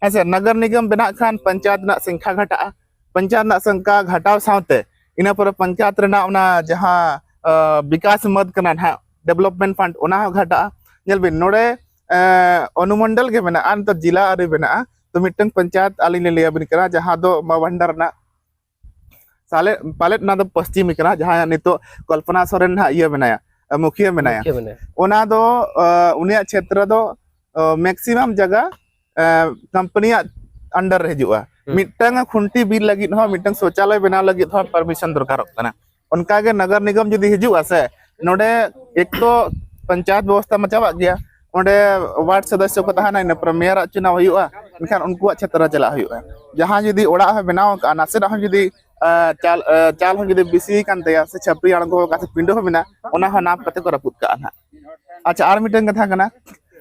ᱦᱮᱸ ᱥᱮ, ᱱᱟᱜᱟᱨ ᱱᱤᱜᱚᱢ ᱵᱮᱱᱟᱜ ᱠᱷᱟᱱ ᱯᱚᱧᱪᱟᱭᱮᱛ ᱨᱮᱱᱟᱜ ᱥᱚᱝᱠᱷᱟ ᱜᱷᱟᱴᱟᱜᱼᱟ᱾ ᱯᱚᱧᱪᱟᱭᱮᱛ ᱨᱮᱱᱟᱜ ᱥᱚᱝᱠᱷᱟ ᱜᱷᱟᱴᱟᱣ ᱥᱟᱶᱛᱮ ᱤᱱᱟᱹ ᱯᱚᱨᱮ ᱯᱚᱧᱪᱟᱭᱮᱛ ᱨᱮᱱᱟᱜ ᱚᱱᱟ ᱡᱟᱦᱟᱸ ᱟ, ᱵᱤᱠᱟᱥ ᱢᱟᱹᱫ ᱠᱟᱱᱟ ᱱᱟᱦᱟᱜ, ᱰᱮᱵᱷᱞᱚᱯᱢᱮᱱᱴ ᱯᱷᱟᱱᱰ, ᱚᱱᱟ ᱦᱚᱸ ᱜᱷᱟᱴᱟᱜᱼᱟ᱾ ᱧᱮᱞ ᱵᱤᱱ, ᱱᱚᱰᱮ ᱮ, ᱚᱱᱩᱢᱚᱱᱰᱚᱞ ᱜᱮ ᱢᱮᱱᱟᱜᱼᱟ, ᱱᱤᱛᱚᱜ ᱡᱤᱞᱟ ᱟᱹᱣᱨᱤ ᱵᱮᱱᱟᱜᱼᱟ᱾ ᱛᱚ ᱢᱤᱫᱴᱟᱝ ᱯᱚᱧᱪᱟᱭᱮᱛ ᱟᱹᱞᱤᱧ ᱞᱤᱧ ᱞᱟᱹᱭ ᱟᱵᱤᱱ ᱠᱟᱱᱟ, ᱡᱟᱦᱟᱸ ᱫᱚ ᱢᱟᱣᱵᱷᱟᱱᱰᱟᱨ ᱨᱮᱱᱟᱜ ᱥᱟᱞᱮ-, ᱯᱟᱞᱮᱫ ᱚᱱᱟ ᱫᱚ ᱯᱚᱥᱪᱤᱢ ᱠᱟᱱᱟ, ᱡᱟᱦᱟᱸ ᱱᱤᱛᱚᱜ ᱠᱚᱞᱯᱚᱱᱟ ᱥᱚᱨᱮᱱ ᱱᱟᱦᱟᱜ ᱤᱭᱟᱹ ᱢᱮᱱᱟᱭᱟ, ᱢᱩᱠᱷᱤᱭᱟᱹ ᱢᱮᱱᱟᱭᱟ᱾ ᱢᱩᱠᱷᱤᱭᱟᱹ ᱢᱮᱱᱟᱭᱟ᱾ ᱚᱱᱟ ᱫᱚ ᱟ, ᱩᱱᱤᱭᱟᱜ ᱪᱷᱮᱛᱨᱚ ᱫᱚ ᱢᱮᱠᱥᱤᱢᱟᱢ ᱡᱟᱭᱜᱟ ᱠᱳᱢᱯᱟᱱᱤᱭᱟᱜ ᱟᱱᱰᱟᱨ ᱨᱮ ᱦᱤᱡᱩᱜᱼᱟ᱾ ᱦᱩᱸ᱾ ᱢᱤᱫᱴᱟᱝ ᱠᱷᱩᱱᱴᱤ ᱵᱤᱨ ᱞᱟᱹᱜᱤᱫ ᱦᱚᱸ, ᱢᱤᱫᱴᱟᱝ ᱥᱚᱪᱟᱞᱚᱭ ᱵᱮᱱᱟᱣ ᱞᱟᱹᱜᱤᱫ ᱦᱚᱸ ᱯᱟᱨᱢᱤᱥᱚᱱ ᱫᱚᱨᱠᱟᱨᱚᱜ ᱠᱟᱱᱟ᱾ ᱚᱱᱠᱟᱜᱮ ᱱᱟᱜᱟᱨ ᱱᱤᱜᱚᱢ ᱡᱩᱫᱤ ᱦᱤᱡᱩᱜᱼᱟ ᱥᱮ, ᱱᱚᱰᱮ ᱮᱠ ᱛᱚ ᱯᱚᱧᱪᱟᱭᱮᱛ ᱵᱮᱵᱚᱥᱛᱷᱟ ᱢᱟ ᱪᱟᱵᱟᱜ ᱜᱮᱭᱟ, ᱚᱸᱰᱮ ᱣᱟᱨᱰ ᱥᱚᱫᱚᱥᱥᱚ ᱠᱚ ᱛᱟᱦᱮᱱᱟ, ᱤᱱᱟᱹ ᱯᱚᱨᱮ ᱢᱮᱭᱟᱨᱟᱜ ᱪᱩᱱᱟᱣ ᱦᱩᱭᱩᱜᱼᱟ, ᱮᱱᱠᱷᱟᱱ ᱩᱱᱠᱩᱣᱟᱜ ᱪᱷᱟᱛᱟᱨ ᱨᱮ ᱪᱟᱞᱟᱜ ᱦᱩᱭᱩᱜᱼᱟ᱾ ᱡᱟᱦᱟᱸ ᱡᱩᱫᱤ ᱚᱲᱟᱜ ᱦᱚᱸ ᱵᱮᱱᱟᱣ ᱟᱠᱟᱫᱼᱟ, ᱱᱟᱥᱮᱱᱟᱜ ᱦᱚᱸ ᱡᱩᱫᱤ ᱟᱸ, ᱪᱟᱞ ᱟᱸ, ᱪᱟᱞ ᱦᱚᱸ ᱡᱩᱫᱤ ᱵᱮᱥᱤ ᱠᱟᱱ ᱛᱟᱭᱟ ᱥᱮ ᱪᱷᱟᱹᱯᱨᱤ ᱟᱬᱜᱚ ᱟᱠᱟᱫ ᱥᱮ ᱯᱤᱸᱰᱟᱹ ᱦᱚᱸ ᱢᱮᱱᱟᱜᱼᱟ, ᱚᱱᱟ ᱦᱚᱸ ᱱᱟᱯ ᱠᱟᱛᱮ ᱠᱚ ᱨᱟᱹᱯᱩᱫ ᱠᱟᱜᱼᱟ ᱱᱟᱦᱟᱜ᱾ ᱟᱪᱪᱷᱟ, ᱟᱨ ᱢᱤᱫᱴᱟᱝ ᱠᱟᱛᱷᱟ ᱠᱟᱱᱟ,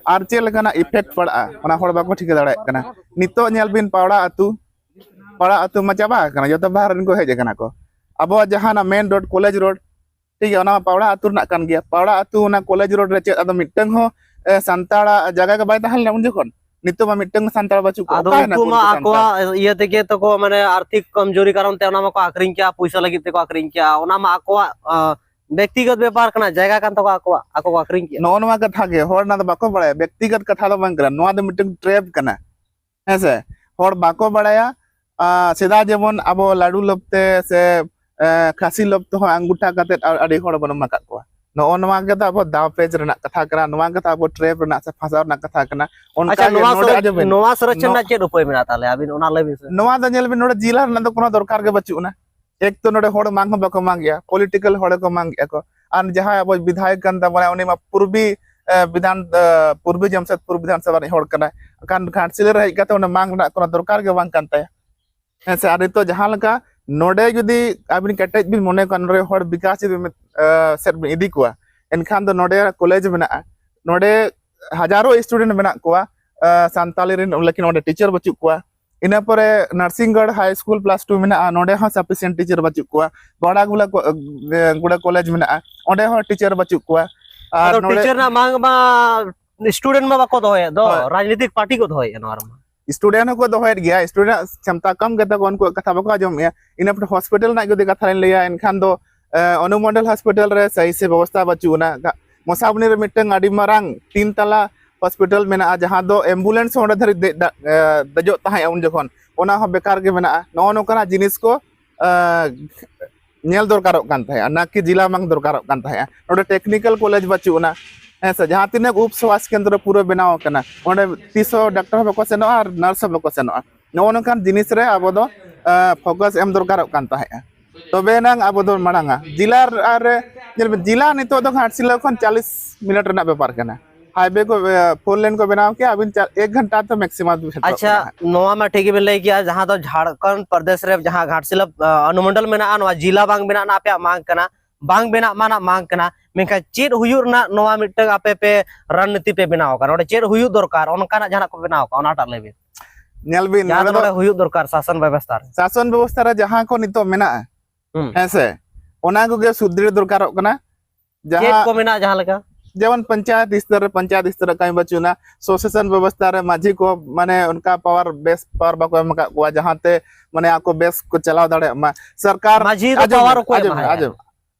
ᱟᱨ ᱪᱮᱫ ᱞᱮᱠᱟᱱᱟᱜ effect ᱯᱟᱲᱟᱜᱼᱟ, ᱚᱱᱟ ᱦᱚᱲ ᱵᱟᱠᱚ ᱴᱷᱤᱠᱟᱹ ᱫᱟᱲᱮᱭᱟᱜ ᱠᱟᱱᱟ᱾ ᱱᱤᱛᱚᱜ ᱧᱮᱞ ᱵᱤᱱ, ᱯᱟᱣᱲᱟ ᱟᱹᱛᱩ, ᱯᱟᱣᱲᱟ ᱟᱹᱛᱩ ᱢᱟ ᱪᱟᱵᱟ ᱟᱠᱟᱱᱟ, ᱡᱚᱛᱚ ᱵᱟᱦᱨᱮ ᱨᱮᱱ ᱠᱚ ᱦᱮᱡ ᱟᱠᱟᱱᱟ ᱠᱚ᱾ ᱟᱵᱚᱣᱟᱜ ᱡᱟᱦᱟᱱᱟᱜ main road, college road, ᱴᱷᱤᱠ ᱜᱮᱭᱟ, ᱚᱱᱟ ᱢᱟ ᱯᱟᱣᱲᱟ ᱟᱹᱛᱩ ᱨᱮᱱᱟᱜ ᱠᱟᱱ ᱜᱮᱭᱟ᱾ ᱯᱟᱣᱲᱟ ᱟᱹᱛᱩ ᱚᱱᱟ college road ᱨᱮ ᱪᱮᱫ ᱟᱫᱚ ᱢᱤᱫᱴᱟᱝ ᱦᱚᱸ, ᱮ, ᱥᱟᱱᱛᱟᱲᱟᱜ ᱡᱟᱭᱜᱟ ᱜᱮ ᱵᱟᱭ ᱛᱟᱦᱮᱸ ᱞᱮᱱᱟ ᱩᱱ ᱡᱚᱠᱷᱚᱱ? ᱱᱤᱛᱚᱜ ᱢᱟ ᱢᱤᱫᱴᱟᱝ ᱥᱟᱱᱛᱟᱲ ᱵᱟᱹᱪᱩᱜ ᱠᱚᱣᱟ᱾ ᱟᱫᱚ ᱚᱠᱟᱭᱮᱱᱟ ᱩᱱᱠᱩ ᱠᱚ ᱢᱟ ᱩᱱᱠᱩ ᱥᱟᱱᱛᱟᱲ? ᱟᱠᱚᱣᱟᱜ ᱤᱭᱟᱹ ᱛᱮᱜᱮ ᱛᱚᱠᱚ, ᱢᱟᱱᱮ, ᱟᱨᱛᱷᱤᱠ ᱠᱚᱢᱡᱳᱨᱤ ᱠᱟᱨᱚᱱ ᱛᱮ ᱚᱱᱟ ᱢᱟᱠᱚ ᱟᱠᱷᱨᱤᱧ ᱠᱮᱜᱼᱟ, ᱯᱚᱭᱥᱟ ᱞᱟᱹᱜᱤᱫ ᱛᱮᱠᱚ ᱟᱠᱷᱨᱤᱧ ᱠᱮᱜᱼᱟ᱾ ᱚᱱᱟ ᱢᱟ ᱟᱠᱚᱣᱟᱜ, ᱟᱸ, ᱵᱮᱠᱛᱤᱜᱚᱛ ᱵᱮᱯᱟᱨ ᱠᱟᱱᱟ, ᱡᱟᱭᱜᱟ ᱠᱟᱱ ᱛᱟᱠᱚᱣᱟ ᱟᱠᱚᱣᱟᱜ, ᱟᱠᱚ ᱠᱚ ᱟᱠᱷᱨᱤᱧ ᱠᱮᱜᱼᱟ᱾ ᱱᱚᱜᱼᱚ ᱱᱚᱣᱟ ᱠᱟᱛᱷᱟ ᱜᱮ, ᱦᱚᱲ ᱚᱱᱟ ᱫᱚ ᱵᱟᱠᱚ ᱵᱟᱲᱟᱭᱟ᱾ ᱵᱮᱠᱛᱤᱜᱚᱛ ᱠᱟᱛᱷᱟ ᱫᱚ ᱵᱟᱝ ᱠᱟᱱᱟ, ᱱᱚᱣᱟ ᱫᱚ ᱢᱤᱫᱴᱟᱝ trap ᱠᱟᱱᱟ᱾ ᱦᱮᱸ ᱥᱮ, ᱦᱚᱲ ᱵᱟᱠᱚ ᱵᱟᱲᱟᱭᱟ᱾ ᱟᱸ, ᱥᱮᱫᱟᱭ ᱡᱮᱢᱚᱱ ᱟᱵᱚ ᱞᱟᱹᱰᱩ ᱞᱚᱯᱛᱮ ᱥᱮ, ᱮ, ᱠᱷᱟᱹᱥᱤ ᱞᱚᱯᱛᱮ ᱦᱚᱸ ᱟᱝᱜᱩᱴᱷᱟ ᱠᱟᱛᱮᱫ ᱟ-, ᱟᱹᱰᱤ ᱦᱚᱲ ᱵᱚᱱ ᱮᱢᱟ ᱠᱟᱫ ᱠᱚᱣᱟ᱾ ᱱᱚᱜᱼᱚ ᱱᱚᱣᱟ ᱜᱮ ᱛᱚ ᱟᱵᱚ ᱫᱟᱣ ᱯᱮᱪ ᱨᱮᱱᱟᱜ ᱠᱟᱛᱷᱟ ᱠᱟᱱᱟ, ᱱᱚᱣᱟ ᱜᱮ ᱛᱚ ᱟᱵᱚ trap ᱨᱮᱱᱟᱜ ᱥᱮ ᱯᱷᱟᱸᱥᱟᱣ ᱨᱮᱱᱟᱜ ᱠᱟᱛᱷᱟ ᱠᱟᱱᱟ᱾ ᱚᱱᱠᱟ ᱟᱪᱪᱷᱟ, ᱜᱮ ᱱᱚᱣᱟ ᱱᱚᱰᱮ ᱥᱚᱨ-, ᱟᱸᱡᱚᱢ ᱵᱤᱱ, ᱱᱚᱣᱟ ᱥᱚᱨᱚᱪᱪᱷᱚᱱ ᱱᱚ-, ᱨᱮᱱᱟᱜ ᱪᱮᱫ ᱩᱯᱟᱹᱭ ᱢᱮᱱᱟᱜᱼᱟ ᱛᱟᱦᱚᱞᱮ? ᱟᱹᱵᱤᱱ ᱚᱱᱟ ᱞᱟᱹᱭ ᱵᱤᱱ ᱥᱮ᱾ ᱱᱚᱣᱟ ᱫᱚ ᱧᱮᱞ ᱵᱤᱱ, ᱱᱚᱰᱮ ᱡᱮᱞᱟ ᱨᱮᱱᱟᱜ ᱫᱚ ᱠᱳᱱᱳ ᱫᱚᱨᱠᱟᱨ ᱜᱮ ᱵᱟᱹᱪᱩᱜ ᱟᱱᱟ᱾ ᱮᱠ ᱛᱚ ᱱᱚᱰᱮ ᱦᱚᱲ ᱢᱟᱜ ᱦᱚᱸ ᱵᱟᱠᱚ ᱢᱟᱜᱮᱜᱼᱟ, political ᱦᱚᱲ ᱠᱚ ᱢᱟᱜᱮᱜᱼᱟ ᱠᱚ᱾ ᱟᱨ ᱡᱟᱦᱟᱸᱭ ᱟᱵᱚ ᱵᱤᱫᱷᱟᱭᱚᱠ ᱠᱟᱱ ᱛᱟᱵᱚᱱᱟᱭ, ᱩᱱᱤ ᱢᱟ ᱯᱩᱨᱵᱤ, ᱮ, ᱵᱤᱫᱷᱟᱱ, ᱮ, ᱯᱩᱨᱵᱤ ᱡᱟᱢᱥᱮᱫᱽᱯᱩᱨ ᱵᱤᱫᱷᱟᱱ ᱥᱚᱵᱷᱟ ᱨᱤᱱᱤᱡ ᱦᱚᱲ ᱠᱟᱱᱟᱭ᱾ ᱠᱷᱟᱱ ᱜᱷᱟᱴᱥᱤᱞᱟᱹ ᱨᱮ ᱦᱮᱡ ᱠᱟᱛᱮ ᱚᱸᱰᱮ ᱢᱟᱜ ᱨᱮᱱᱟᱜ ᱠᱳᱱᱳ ᱫᱚᱨᱠᱟᱨ ᱜᱮ ᱵᱟᱝ ᱠᱟᱱ ᱛᱟᱭᱟ᱾ ᱦᱮᱸ ᱥᱮ, ᱟᱨ ᱱᱤᱛᱚᱜ ᱡᱟᱦᱟᱸ ᱞᱮᱠᱟ ᱱᱚᱰᱮ ᱡᱩᱫᱤ ᱟᱹᱵᱤᱱ ᱠᱮᱴᱮᱡ ᱵᱤᱱ ᱢᱚᱱᱮ ᱠᱚᱣᱟ, ᱱᱚᱰᱮ ᱦᱚᱲ ᱵᱤᱠᱟᱥ ᱡᱩᱫᱤ ᱢᱤᱫ, ᱮ, ᱥᱮᱫ ᱵᱤᱱ ᱤᱫᱤ ᱠᱚᱣᱟ, ᱮᱱᱠᱷᱟᱱ ᱫᱚ ᱱᱚᱰᱮ ᱠᱚᱞᱮᱡᱽ ᱢᱮᱱᱟᱜᱼᱟ, ᱱᱚᱰᱮ ᱦᱟᱡᱟᱨᱚ student ᱢᱮᱱᱟᱜ ᱠᱚᱣᱟ, ᱮ, ᱥᱟᱱᱛᱟᱞᱤ ᱨᱮᱱ, ᱞᱮᱠᱤᱱ ᱚᱸᱰᱮ teacher ᱵᱟᱹᱪᱩᱜ ᱠᱚᱣᱟ᱾ ᱤᱱᱟᱹ ᱯᱚᱨᱮ ᱱᱟᱨᱥᱤᱝᱜᱚᱲ high school plus two ᱢᱮᱱᱟᱜᱼᱟ, ᱱᱚᱰᱮ ᱦᱚᱸ sufficient teacher ᱵᱟᱹᱪᱩᱜ ᱠᱚᱣᱟ᱾ ᱵᱟᱲᱟᱜᱩᱞᱟ ᱠᱚ-, ᱮ, ᱜᱩᱲᱟ ᱠᱚᱞᱮᱡᱽ ᱢᱮᱱᱟᱜᱼᱟ, ᱚᱸᱰᱮ ᱦᱚᱸ teacher ᱵᱟᱹᱪᱩᱜ ᱠᱚᱣᱟ᱾ ᱟᱨ ᱟᱫᱚ ᱱᱚᱰᱮ teacher ᱨᱮᱱᱟᱜ ᱢᱟᱝ ᱢᱟ student ᱢᱟ ᱵᱟᱠᱚ ᱫᱚᱦᱚᱭᱮᱫ ᱫᱚ, ᱦᱳᱭ᱾ ᱨᱟᱡᱽᱱᱤᱛᱤᱠ party ᱠᱚ ᱫᱚᱦᱚᱭᱮᱫᱼᱟ ᱱᱚᱣᱟ ᱨᱮᱢᱟ᱾ Student ᱦᱚᱸᱠᱚ ᱫᱚᱦᱚᱭᱮᱫ ᱜᱮᱭᱟ, student ᱟᱜ ᱠᱷᱮᱢᱛᱟ ᱠᱚᱢ ᱜᱮᱛᱟ ᱠᱚᱣᱟ, ᱩᱱᱠᱩᱣᱟᱜ ᱠᱟᱛᱷᱟ ᱵᱟᱠᱚ ᱟᱸᱡᱚᱢᱮᱜᱼᱟ᱾ ᱤᱱᱟᱹ ᱯᱚᱨᱮ hospital ᱨᱮᱱᱟᱜ ᱡᱩᱫᱤ ᱠᱟᱛᱷᱟ ᱞᱤᱧ ᱞᱟᱹᱭᱟ, ᱮᱱᱠᱷᱟᱱ ᱫᱚ, ᱮ, ᱚᱱᱩᱢᱚᱱᱰᱚᱞ hospital ᱨᱮ ᱥᱟᱹᱦᱤ ᱥᱮ ᱵᱮᱵᱚᱥᱛᱷᱟ ᱵᱟᱹᱪᱩᱜ ᱟᱱᱟ᱾ ᱜᱟ-, ᱢᱚᱥᱟᱵᱚᱱᱤ ᱨᱮ ᱢᱤᱫᱴᱟᱝ ᱟᱹᱰᱤ ᱢᱟᱨᱟᱝ ᱛᱤᱱ ᱛᱟᱞᱟ hospital ᱢᱮᱱᱟᱜᱼᱟ, ᱡᱟᱦᱟᱸ ᱫᱚ ambulance ᱦᱚᱸ ᱚᱸᱰᱮ ᱫᱷᱟᱹᱨᱤᱡ ᱫᱮᱡ ᱫᱟ-, ᱮ, ᱫᱮᱡᱚᱜ ᱛᱟᱦᱮᱸᱜᱼᱟ ᱩᱱ ᱡᱚᱠᱷᱚᱱ, ᱚᱱᱟ ᱦᱚᱸ ᱵᱮᱠᱟᱨ ᱜᱮ ᱢᱮᱱᱟᱜᱼᱟ᱾ ᱱᱚᱜᱼᱚ ᱱᱚᱝᱠᱟᱱᱟᱜ ᱡᱤᱱᱤᱥ ᱠᱚ, ᱮ, ᱧᱮᱞ ᱫᱚᱨᱠᱟᱨᱚᱜ ᱠᱟᱱ ᱛᱟᱦᱮᱸᱜᱼᱟ, ᱱᱟ ᱠᱤ ᱡᱤᱞᱟ ᱢᱟᱝ ᱫᱚᱨᱠᱟᱨᱚᱜ ᱠᱟᱱ ᱛᱟᱦᱮᱸᱜᱼᱟ᱾ ᱱᱚᱰᱮ technical ᱠᱚᱞᱮᱡᱽ ᱵᱟᱹᱪᱩᱜ ᱟᱱᱟ, ᱦᱮᱸ ᱥᱮ, ᱡᱟᱦᱟᱸ ᱛᱤᱱᱟᱹᱜ ᱩᱯ ᱥᱣᱟᱥ ᱠᱮᱱᱫᱨᱚ ᱯᱩᱨᱟᱹ ᱵᱮᱱᱟᱣ ᱟᱠᱟᱱᱟ, ᱚᱸᱰᱮ ᱛᱤᱥ ᱦᱚᱸ ᱰᱟᱠᱛᱟᱨ ᱦᱚᱸ ᱵᱟᱠᱚ ᱥᱮᱱᱚᱜᱼᱟ ᱟᱨ nurse ᱦᱚᱸ ᱵᱟᱠᱚ ᱥᱮᱱᱚᱜᱼᱟ᱾ ᱱᱚᱜᱼᱚ ᱱᱚᱝᱠᱟᱱ ᱡᱤᱱᱤᱥ ᱨᱮ ᱟᱵᱚ ᱫᱚ, ᱮ, focus ᱮᱢ ᱫᱚᱨᱠᱟᱨᱚᱜ ᱠᱟᱱ ᱛᱟᱦᱮᱸᱜᱼᱟ᱾ ᱛᱚᱵᱮ ᱮᱱᱟᱝ ᱟᱵᱚ ᱫᱚ ᱢᱟᱲᱟᱝᱟ᱾ ᱡᱤᱞᱟ ᱨᱮ, ᱧᱮᱞ ᱵᱤᱱ, ᱡᱤᱞᱟ ᱱᱤᱛᱚᱜ ᱫᱚ ᱜᱷᱟᱴᱥᱤᱞᱟᱹ ᱠᱷᱚᱱ ᱪᱟᱞᱤᱥ ᱢᱤᱱᱤᱴ ᱨᱮᱱᱟᱜ ᱵᱮᱯᱟᱨ ᱠᱟᱱᱟ᱾ ᱦᱟᱭᱣᱮ ᱠᱚ, ᱯᱷᱳᱨ ᱞᱮᱱ ᱠᱚ ᱵᱮᱱᱟᱣ ᱠᱮᱭᱟ, ᱟᱵᱤᱱ ᱪᱟᱨ, ᱮᱠ ᱜᱷᱚᱱᱴᱟ ᱛᱮ ᱢᱮᱠᱥᱤᱢᱟᱢ ᱵᱤᱱ ᱥᱮᱴᱮᱨᱚᱜ ᱟᱪᱪᱷᱟ, ᱠᱟᱱᱟ᱾ ᱱᱚᱣᱟ ᱢᱟ ᱴᱷᱤᱠ ᱜᱮᱵᱤᱱ ᱞᱟᱹᱭ ᱠᱮᱜᱼᱟ, ᱡᱟᱦᱟᱸ ᱫᱚ ᱡᱷᱟᱲᱠᱷᱚᱸᱰ ᱯᱨᱚᱫᱮᱥ ᱨᱮ ᱡᱟᱦᱟᱸ ᱜᱷᱟᱴᱥᱤᱞᱟᱹ, ᱟ, ᱚᱱᱩᱢᱚᱱᱰᱚᱞ ᱢᱮᱱᱟᱜᱼᱟ, ᱱᱚᱣᱟ ᱡᱤᱞᱟ ᱵᱟᱝ ᱵᱮᱱᱟᱜ ᱨᱮᱱᱟᱜ ᱟᱯᱮᱭᱟᱜ ᱢᱟᱝ ᱠᱟᱱᱟ, ᱵᱟᱝ ᱵᱮᱱᱟᱜ ᱢᱟ ᱱᱟᱜ ᱢᱟᱝ ᱠᱟᱱᱟ, ᱢᱮᱱᱠᱷᱟᱱ ᱪᱮᱫ ᱦᱩᱭᱩᱜ ᱨᱮᱱᱟᱜ ᱱᱚᱣᱟ ᱢᱤᱫᱴᱟᱝ ᱟᱯᱮ ᱯᱮ ᱨᱚᱱᱱᱤᱛᱤ ᱯᱮ ᱵᱮᱱᱟᱣ ᱟᱠᱟᱫᱟ? ᱱᱚᱰᱮ ᱪᱮᱫ ᱦᱩᱭᱩᱜ ᱫᱚᱨᱠᱟᱨ, ᱚᱱᱠᱟᱱᱟᱜ ᱡᱟᱦᱟᱱᱟᱜ ᱠᱚ ᱵᱮᱱᱟᱣ ᱟᱠᱟᱫᱟ, ᱚᱱᱟᱴᱟᱜ ᱞᱟᱹᱭ ᱵᱤᱱ᱾ ᱧᱮᱞ ᱵᱤᱱ, ᱡᱟᱦᱟᱸ ᱱᱚᱰᱮ ᱫᱚ ᱫᱚ ᱱᱚᱰᱮ ᱦᱩᱭᱩᱜ ᱫᱚᱨᱠᱟᱨ ᱥᱟᱥᱚᱱ ᱵᱮᱵᱚᱥᱛᱷᱟ ᱨᱮ᱾ ᱥᱟᱥᱚᱱ ᱵᱮᱵᱚᱥᱛᱷᱟ ᱨᱮ ᱡᱟᱦᱟᱸ ᱠᱚ ᱱᱤᱛᱚᱜ ᱢᱮᱱᱟᱜᱼᱟ, ᱦᱩᱸ᱾ ᱦᱮᱸ ᱥᱮ, ᱚᱱᱟ ᱠᱚᱜᱮ ᱥᱩᱫᱷᱨᱟᱹ ᱫᱚᱨᱠᱟᱨᱚᱜ ᱠᱟᱱᱟ᱾ ᱪᱮᱫ ᱡᱟᱦᱟᱸ ᱠᱚ ᱢᱮᱱᱟᱜᱼᱟ, ᱡᱟᱦᱟᱸ ᱞᱮᱠᱟ? ᱡᱮᱢᱚᱱ ᱯᱚᱧᱪᱟᱭᱮᱛ ᱥᱛᱚᱨ ᱨᱮ, ᱯᱚᱧᱪᱟᱭᱮᱛ ᱥᱛᱚᱨ ᱨᱮ ᱠᱟᱹᱢᱤ ᱵᱟᱹᱪᱩᱜ ᱮᱱᱟ, ᱥᱚ ᱥᱮᱥᱚᱱ ᱵᱮᱵᱚᱥᱛᱷᱟ ᱨᱮ ᱢᱟᱹᱡᱷᱤ ᱠᱚ ᱢᱟᱱᱮ ᱚᱱᱠᱟ ᱯᱟᱣᱟᱨ, ᱵᱮᱥ ᱯᱟᱣᱟᱨ ᱵᱟᱠᱚ ᱮᱢ ᱟᱠᱟᱫ ᱠᱚᱣᱟ, ᱡᱟᱦᱟᱸᱛᱮ ᱢᱟᱱᱮ ᱟᱠᱚ ᱵᱮᱥ ᱠᱚ ᱪᱟᱞᱟᱣ ᱫᱟᱲᱮᱭᱟᱜ ᱢᱟ᱾ ᱥᱚᱨᱠᱟᱨ ᱢᱟᱹᱡᱷᱤ ᱫᱚ ᱟᱸᱡᱚᱢ ᱯᱟᱣᱟᱨ ᱵᱤᱱ, ᱚᱠᱚᱭ ᱟᱸᱡᱚᱢ ᱮᱢᱟᱭᱟ? ᱵᱤᱱ, ᱟᱸᱡᱚᱢ ᱵᱤᱱ᱾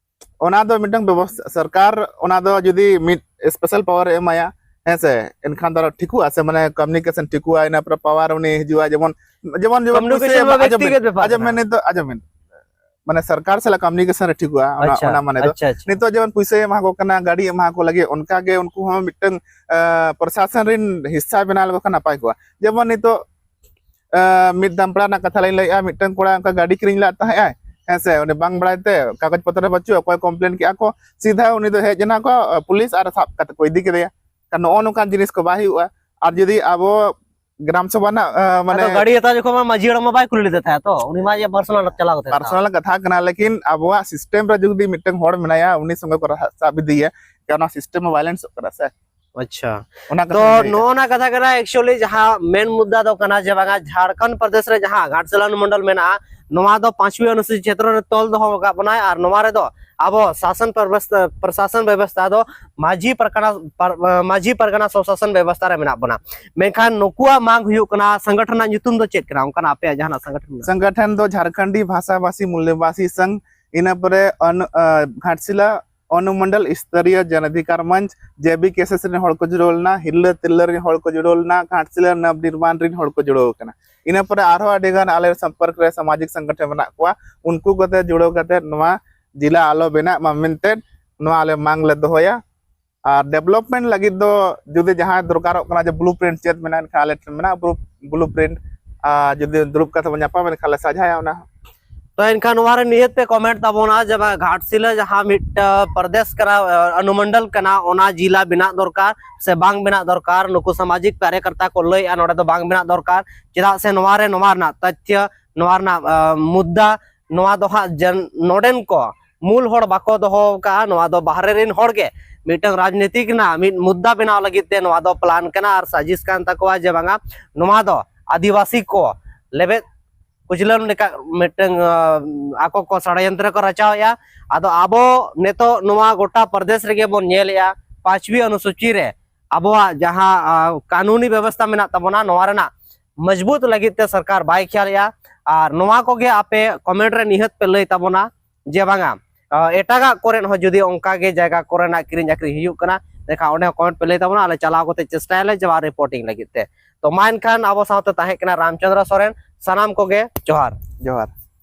ᱚᱱᱟ ᱫᱚ ᱢᱤᱫᱴᱟᱝ ᱵᱮᱵᱚᱥᱛᱷᱟ, ᱥᱚᱨᱠᱟᱨ ᱚᱱᱟ ᱫᱚ ᱡᱩᱫᱤ ᱢᱤᱫ ᱥᱯᱮᱥᱟᱞ ᱯᱟᱣᱟᱨ ᱮ ᱮᱢᱟᱭᱟ, ᱦᱮᱸ ᱥᱮ, ᱮᱱᱠᱷᱟᱱ ᱫᱚ ᱴᱷᱤᱠᱚᱜᱼᱟ ᱥᱮ, ᱢᱟᱱᱮ ᱠᱚᱢᱤᱭᱩᱱᱤᱠᱮᱥᱚᱱ ᱴᱷᱤᱠᱚᱜᱼᱟ, ᱤᱱᱟᱹ ᱯᱚᱨᱮ ᱯᱟᱣᱟᱨ ᱩᱱᱤ ᱦᱤᱡᱩᱜᱼᱟ, ᱡᱮᱢᱚᱱ, ᱡᱮᱢᱚᱱ, ᱡᱮᱢᱚᱱ ᱯᱩᱭᱥᱟᱹ ᱠᱚᱢᱤᱭᱩᱱᱤᱠᱮᱥᱚᱱ ᱮᱢ-, ᱢᱟ ᱟᱸᱡᱚᱢ ᱵᱮᱠᱛᱤᱜᱚᱛ ᱵᱤᱱ, ᱵᱮᱯᱟᱨ ᱟᱸᱡᱚᱢ ᱠᱟᱱᱟ᱾ ᱵᱤᱱ, ᱱᱤᱛᱚᱜ, ᱟᱸᱡᱚᱢ ᱵᱤᱱ, ᱢᱟᱱᱮ ᱥᱚᱨᱠᱟᱨ ᱥᱟᱞᱟᱜ ᱠᱚᱢᱤᱭᱩᱱᱤᱠᱮᱥᱚᱱ ᱨᱮ ᱴᱷᱤᱠᱚᱜᱼᱟ, ᱚᱱᱟ, ᱟᱪᱪᱷᱟ, ᱚᱱᱟ ᱢᱟᱱᱮ ᱫᱚ᱾ ᱟᱪᱪᱷᱟ, ᱟᱪᱪᱷᱟ᱾ ᱱᱤᱛᱚᱜ ᱡᱮᱢᱚᱱ ᱯᱩᱭᱥᱟᱹ ᱮᱢᱟ ᱠᱚ ᱠᱟᱱᱟ, ᱜᱟᱹᱰᱤ ᱮᱢᱟ ᱠᱚ ᱞᱟᱹᱜᱤᱫ, ᱚᱱᱠᱟ ᱜᱮ ᱩᱱᱠᱩ ᱦᱚᱸ ᱢᱤᱫᱴᱟᱝ, ᱟ, ᱯᱨᱚᱥᱟᱥᱚᱱ ᱨᱮᱱ ᱦᱤᱥᱥᱟ ᱵᱮᱱᱟᱣ ᱞᱮᱠᱚ ᱠᱷᱟᱱ ᱱᱟᱯᱟᱭ ᱠᱚᱜᱼᱟ᱾ ᱡᱮᱢᱚᱱ ᱱᱤᱛᱚᱜ ᱮ, ᱢᱤᱫ ᱫᱟᱢᱯᱲᱟ ᱨᱮᱱᱟᱜ ᱠᱟᱛᱷᱟ ᱞᱤᱧ ᱞᱟᱹᱭᱮᱜᱼᱟ, ᱢᱤᱫᱴᱟᱝ ᱠᱚᱲᱟ ᱚᱱᱠᱟ ᱜᱟᱹᱰᱤ ᱠᱤᱨᱤᱧ ᱞᱟᱜ ᱛᱟᱦᱮᱸᱜᱼᱟᱭ, ᱦᱮᱸ ᱥᱮ, ᱩᱱᱤ ᱵᱟᱝ ᱵᱟᱲᱟᱭ ᱛᱮ ᱠᱟᱜᱚᱡᱽ ᱯᱚᱛᱨᱚ ᱨᱮ ᱵᱟᱹᱪᱩᱜᱼᱟ, ᱚᱠᱚᱭ ᱠᱚᱢᱯᱞᱮᱱ ᱠᱮᱜᱼᱟ ᱠᱚ, ᱥᱤᱫᱷᱟ ᱩᱱᱤ ᱫᱚ ᱦᱮᱡ ᱮᱱᱟ ᱠᱚ, ᱮ, ᱯᱩᱞᱤᱥ ᱟᱨ ᱥᱟᱵ ᱠᱟᱛᱮ ᱠᱚ ᱤᱫᱤ ᱠᱮᱫᱮᱭᱟ᱾ ᱠᱟᱨᱚᱱ ᱱᱚᱜᱼᱚ ᱱᱚᱝᱠᱟᱱ ᱡᱤᱱᱤᱥ ᱠᱚ ᱵᱟᱭ ᱦᱩᱭᱩᱜᱼᱟ᱾ ᱟᱨ ᱡᱩᱫᱤ ᱟᱵᱚ ᱜᱨᱟᱢ ᱥᱚᱵᱷᱟ ᱨᱮᱱᱟᱜ, ᱮ, ᱢᱟᱱᱮ ᱟᱫᱚ ᱜᱟᱹᱰᱤ ᱦᱟᱛᱟᱣ ᱡᱚᱠᱷᱚᱱ ᱢᱟ ᱢᱟᱹᱡᱷᱤ ᱦᱟᱲᱟᱢ ᱢᱟ ᱵᱟᱭ ᱠᱩᱞᱤ ᱞᱮᱫᱮ ᱛᱟᱦᱮᱸᱫ ᱛᱚ, ᱩᱱᱤ ᱢᱟ ᱡᱮ ᱯᱟᱨᱥᱚᱱᱟᱞ ᱪᱟᱞᱟᱣ ᱠᱟᱛᱮ ᱦᱟᱛᱟᱣ᱾ ᱯᱟᱨᱥᱚᱱᱟᱞ ᱠᱟᱛᱷᱟ ᱠᱟᱱᱟ, ᱞᱮᱠᱤᱱ ᱟᱵᱚᱣᱟᱜ ᱥᱤᱥᱴᱮᱢ ᱨᱮ ᱡᱩᱫᱤ ᱢᱤᱫᱴᱟᱝ ᱦᱚᱲ ᱢᱮᱱᱟᱭᱟ, ᱩᱱᱤ ᱥᱚᱸᱜᱮ ᱠᱚ ᱨᱟᱦᱟ-, ᱥᱟᱵ ᱤᱫᱤᱭᱮᱭᱟ, ᱠᱟᱨᱚᱱ ᱚᱱᱟ ᱥᱤᱥᱴᱮᱢ ᱢᱟ ᱵᱟᱭᱞᱮᱱᱥᱚᱜ ᱠᱟᱱᱟ ᱥᱮ᱾ ᱟᱪᱪᱷᱟ᱾ ᱚᱱᱟ ᱠᱟᱛᱷᱟ ᱛᱚ ᱞᱤᱧ ᱞᱟᱹᱭᱮᱫᱼᱟ᱾ ᱱᱚᱜᱼᱚ ᱱᱟ ᱠᱟᱛᱷᱟ ᱠᱟᱱᱟ, actually ᱡᱟᱦᱟᱸ ᱢᱮᱱ ᱢᱩᱫᱽᱫᱟ ᱫᱚ ᱠᱟᱱᱟ ᱡᱮ ᱵᱟᱝᱟ ᱡᱷᱟᱲᱠᱷᱚᱸᱰ ᱯᱨᱚᱫᱮᱥ ᱨᱮ ᱡᱟᱦᱟᱸ ᱜᱷᱟᱴᱥᱤᱞᱟ ᱚᱱᱩᱢᱚᱱᱰᱚᱞ ᱢᱮᱱᱟᱜᱼᱟ, ᱱᱚᱣᱟ ᱫᱚ ᱯᱟᱸᱪᱣᱤ ᱚᱱᱩᱥᱩᱪᱤ ᱪᱷᱮᱛᱨᱚ ᱨᱮ ᱛᱚᱞ ᱫᱚᱦᱚ ᱟᱠᱟᱫ ᱵᱚᱱᱟᱭ, ᱟᱨ ᱱᱚᱣᱟ ᱨᱮᱫᱚ ᱟᱵᱚ ᱥᱟᱥᱚᱱ ᱯᱨᱚᱵᱮᱥ-, ᱯᱨᱚᱥᱟᱥᱚᱱ ᱵᱮᱵᱚᱥᱛᱷᱟ ᱫᱚ ᱢᱟᱹᱡᱷᱤ ᱯᱨᱟᱠᱟᱱᱟ-, ᱯᱟᱨ-, ᱢᱟᱹᱡᱷᱤ ᱯᱟᱨᱜᱟᱱᱟ ᱥᱚᱥᱟᱥᱚᱱ ᱵᱮᱵᱚᱥᱛᱷᱟ ᱨᱮ ᱢᱮᱱᱟᱜ ᱵᱚᱱᱟ᱾ ᱢᱮᱱᱠᱷᱟᱱ ᱱᱩᱠᱩᱣᱟᱜ ᱢᱟᱜᱽ ᱦᱩᱭᱩᱜ ᱠᱟᱱᱟ, ᱥᱚᱝᱜᱚᱴᱷᱚᱱ ᱨᱮᱱᱟᱜ ᱧᱩᱛᱩᱢ ᱫᱚ ᱪᱮᱫ ᱠᱟᱱᱟ? ᱚᱱᱠᱟᱱᱟᱜ ᱟᱯᱮᱭᱟᱜ ᱡᱟᱦᱟᱱᱟᱜ ᱥᱚᱝᱜᱚᱴᱷᱚᱱ ᱢᱮᱱᱟᱜᱼᱟ? ᱥᱚᱝᱜᱚᱴᱷᱚᱱ ᱫᱚ ᱡᱷᱟᱨᱠᱷᱚᱸᱰᱤ ᱵᱷᱟᱥᱟ ᱵᱷᱟᱥᱤ ᱢᱩᱞᱞᱚᱵᱟᱥᱤ ᱥᱚᱝᱜᱷ, ᱤᱱᱟᱹ ᱯᱚᱨᱮ ᱚᱱᱩ-, ᱟ, ᱜᱷᱟᱴᱥᱤᱞᱟ ᱚᱱᱩᱢᱚᱱᱰᱚᱞ ᱥᱛᱚᱨᱤᱭᱚ ᱡᱚᱱᱚᱫᱷᱤᱠᱟᱨ ᱢᱚᱧᱪ, ᱡᱮ ᱵᱤ ᱠᱮ ᱮᱥ ᱮᱥ ᱨᱮᱱ ᱦᱚᱲ ᱠᱚ ᱡᱩᱲᱟᱹᱣ ᱞᱮᱱᱟ, ᱦᱤᱨᱞᱟᱹ ᱛᱤᱨᱞᱟᱹ ᱨᱮᱱ ᱦᱚᱲ ᱠᱚ ᱡᱩᱲᱟᱹᱣ ᱞᱮᱱᱟ, ᱜᱷᱟᱴᱥᱤᱞᱟᱹ ᱱᱚᱵ ᱱᱤᱨᱢᱟᱱ ᱨᱮᱱ ᱦᱚᱲ ᱠᱚ ᱡᱩᱲᱟᱹᱣ ᱟᱠᱟᱱᱟ᱾ ᱤᱱᱟᱹ ᱯᱚᱨᱮ ᱟᱨᱦᱚᱸ ᱟᱹᱰᱤ ᱜᱟᱱ ᱟᱞᱮ ᱥᱚᱢᱯᱚᱨᱠ ᱨᱮ ᱥᱟᱢᱟᱡᱤᱠ ᱥᱚᱝᱜᱚᱴᱷᱚᱱ ᱢᱮᱱᱟᱜ ᱠᱚᱣᱟ, ᱩᱱᱠᱩ ᱠᱚᱛᱮ ᱡᱩᱲᱟᱹᱣ ᱠᱟᱛᱮ ᱱᱚᱣᱟ ᱡᱮᱞᱟ ᱟᱞᱚ ᱵᱮᱱᱟᱜ ᱢᱟ ᱢᱮᱱᱛᱮ ᱱᱚᱣᱟ ᱟᱞᱮ ᱢᱟᱝ ᱞᱮ ᱫᱚᱦᱚᱭᱟ᱾ ᱟᱨ ᱰᱮᱵᱷᱞᱚᱯᱢᱮᱱᱴ ᱞᱟᱹᱜᱤᱫ ᱫᱚ ᱡᱩᱫᱤ ᱡᱟᱦᱟᱸᱭ ᱫᱚᱨᱠᱟᱨᱚᱜ ᱠᱟᱱᱟ, ᱡᱮ ᱵᱞᱩ ᱯᱨᱤᱱᱴ ᱪᱮᱫ ᱢᱮᱱᱟᱜᱼᱟ, ᱮᱱᱠᱷᱟᱱ ᱟᱞᱮ ᱴᱷᱮᱱ ᱢᱮᱱᱟᱜᱼᱟ ᱵᱞᱩ, ᱵᱞᱩ ᱯᱨᱤᱱᱴ᱾ ᱟᱨ ᱡᱩᱫᱤ ᱫᱩᱲᱩᱵ ᱠᱟᱛᱮ ᱵᱚᱱ ᱧᱟᱯᱟᱢ ᱮᱱᱠᱷᱟᱱ ᱞᱮ ᱥᱟᱡᱷᱟᱭᱟ ᱚᱱᱟ ᱦᱚᱸ᱾ ᱛᱚ ᱮᱱᱠᱷᱟᱱ ᱱᱚᱣᱟ ᱨᱮ ᱱᱤᱦᱟᱹᱛ ᱯᱮ ᱠᱚᱢᱮᱱᱴ ᱛᱟᱵᱚᱱᱟ ᱡᱮ ᱵᱟᱝ, ᱜᱷᱟᱴᱥᱤᱞᱟᱹ ᱡᱟᱦᱟᱸ ᱢᱤᱫᱴᱟᱝ ᱯᱨᱚᱫᱮᱥ ᱠᱟᱱᱟ, ᱚᱱᱩᱢᱚᱱᱰᱚᱞ ᱠᱟᱱᱟ, ᱚᱱᱟ ᱡᱤᱞᱟ ᱵᱮᱱᱟᱜ ᱫᱚᱨᱠᱟᱨ ᱥᱮ ᱵᱟᱝ ᱵᱮᱱᱟᱜ ᱫᱚᱨᱠᱟᱨ᱾ ᱱᱩᱠᱩ ᱥᱟᱢᱟᱡᱤᱠ ᱠᱟᱨᱭᱚᱠᱚᱨᱛᱟ ᱠᱚ ᱞᱟᱹᱭᱮᱫᱼᱟ ᱱᱚᱰᱮ ᱫᱚ ᱵᱟᱝ ᱵᱮᱱᱟᱜ ᱫᱚᱨᱠᱟᱨ᱾ ᱪᱮᱫᱟᱜ ᱥᱮ ᱱᱚᱣᱟ ᱨᱮ ᱱᱚᱣᱟ ᱨᱮᱱᱟᱜ ᱛᱚᱛᱷᱭᱚ, ᱱᱚᱣᱟ ᱨᱮᱱᱟᱜ ᱢᱩᱫᱽᱫᱟ, ᱱᱚᱣᱟ ᱫᱚ ᱦᱟᱸᱜ ᱱᱚᱰᱮᱱ ᱠᱚ ᱢᱩᱞ ᱦᱚᱲ ᱵᱟᱠᱚ ᱫᱚᱦᱚ ᱟᱠᱟᱫᱼᱟ, ᱱᱚᱣᱟ ᱫᱚ ᱵᱟᱦᱨᱮ ᱨᱮᱱ ᱦᱚᱲ ᱜᱮ ᱢᱤᱫᱴᱟᱝ ᱨᱟᱡᱽᱱᱤᱛᱤᱠ ᱨᱮᱱᱟᱜ ᱢᱤᱫ ᱢᱩᱫᱽᱫᱟ ᱵᱮᱱᱟᱣ ᱞᱟᱹᱜᱤᱫ ᱛᱮ ᱱᱚᱣᱟ ᱫᱚ ᱯᱞᱟᱱ ᱠᱟᱱᱟ ᱟᱨ ᱥᱟᱡᱤᱥ ᱠᱟᱱ ᱛᱟᱠᱚᱣᱟ ᱡᱮ ᱵᱟᱝᱟ, ᱱᱚᱣᱟ ᱫᱚ ᱟᱹᱫᱤᱵᱟᱹᱥᱤ ᱠᱚ ᱞᱮᱵᱮᱫ ᱠᱩᱪᱞᱟᱹᱱ ᱞᱮᱠᱟ ᱢᱤᱫᱴᱟᱝ ᱟᱠᱚ ᱠᱚ ᱥᱚᱲᱭᱚᱱᱛᱨᱚ ᱠᱚ ᱨᱟᱪᱟᱣᱮᱫᱼᱟ᱾ ᱟᱫᱚ ᱟᱵᱚ ᱱᱤᱛᱚᱜ ᱱᱚᱣᱟ ᱜᱚᱴᱟ ᱯᱨᱚᱫᱮᱥ ᱨᱮᱜᱮ ᱵᱚᱱ ᱧᱮᱞᱮᱫᱼᱟ, ᱯᱟᱸᱪᱣᱤ ᱚᱱᱩᱥᱩᱪᱤ ᱨᱮ ᱟᱵᱚᱣᱟᱜ ᱡᱟᱦᱟᱸ ᱠᱟᱹᱱᱩᱱᱤ ᱵᱮᱵᱚᱥᱛᱷᱟ ᱢᱮᱱᱟᱜ ᱛᱟᱵᱚᱱᱟ, ᱱᱚᱣᱟ ᱨᱮᱱᱟᱜ ᱢᱚᱡᱽᱵᱩᱛ ᱞᱟᱹᱜᱤᱫ ᱛᱮ ᱥᱚᱨᱠᱟᱨ ᱵᱟᱭ ᱠᱷᱮᱭᱟᱞᱮᱫᱼᱟ᱾ ᱟᱨ ᱱᱚᱣᱟ ᱠᱚᱜᱮ ᱟᱯᱮ ᱠᱚᱢᱮᱱᱴ ᱨᱮ ᱱᱤᱦᱟᱹᱛ ᱯᱮ ᱞᱟᱹᱭ ᱛᱟᱵᱚᱱᱟ ᱡᱮ ᱵᱟᱝᱟ, ᱮᱴᱟᱜᱟᱜ ᱠᱚᱨᱮ ᱦᱚᱸ ᱡᱩᱫᱤ ᱚᱱᱠᱟ ᱜᱮ ᱡᱟᱭᱜᱟ ᱠᱚᱨᱮᱱᱟᱜ ᱠᱤᱨᱤᱧ ᱟᱹᱠᱷᱨᱤᱧ ᱦᱩᱭᱩᱜ ᱠᱟᱱᱟ, ᱮᱱᱠᱷᱟᱱ ᱚᱸᱰᱮ ᱦᱚᱸ ᱠᱚᱢᱮᱱᱴ ᱯᱮ ᱞᱟᱹᱭ ᱛᱟᱵᱚᱱᱟ, ᱟᱞᱮ ᱪᱟᱞᱟᱣ ᱠᱟᱛᱮ ᱪᱮᱥᱴᱟᱭᱟᱞᱮ ᱡᱮ ᱵᱟᱝ ᱨᱤᱯᱳᱨᱴᱤᱝ ᱞᱟᱹᱜᱤᱫ ᱛᱮ᱾ ᱛᱚ ᱢᱟ ᱮᱱᱠᱷᱟᱱ ᱟᱵᱚ ᱥᱟᱶᱛᱮ ᱛᱟᱦᱮᱸ ᱠᱟᱱᱟ ᱨᱟᱢᱪᱚᱸᱫᱽᱨᱚ ᱥᱚᱨᱮᱱ, ᱥᱟᱱᱟᱢ ᱠᱚᱜᱮ ᱡᱚᱦᱟᱨ᱾ ᱡᱚᱦᱟᱨ᱾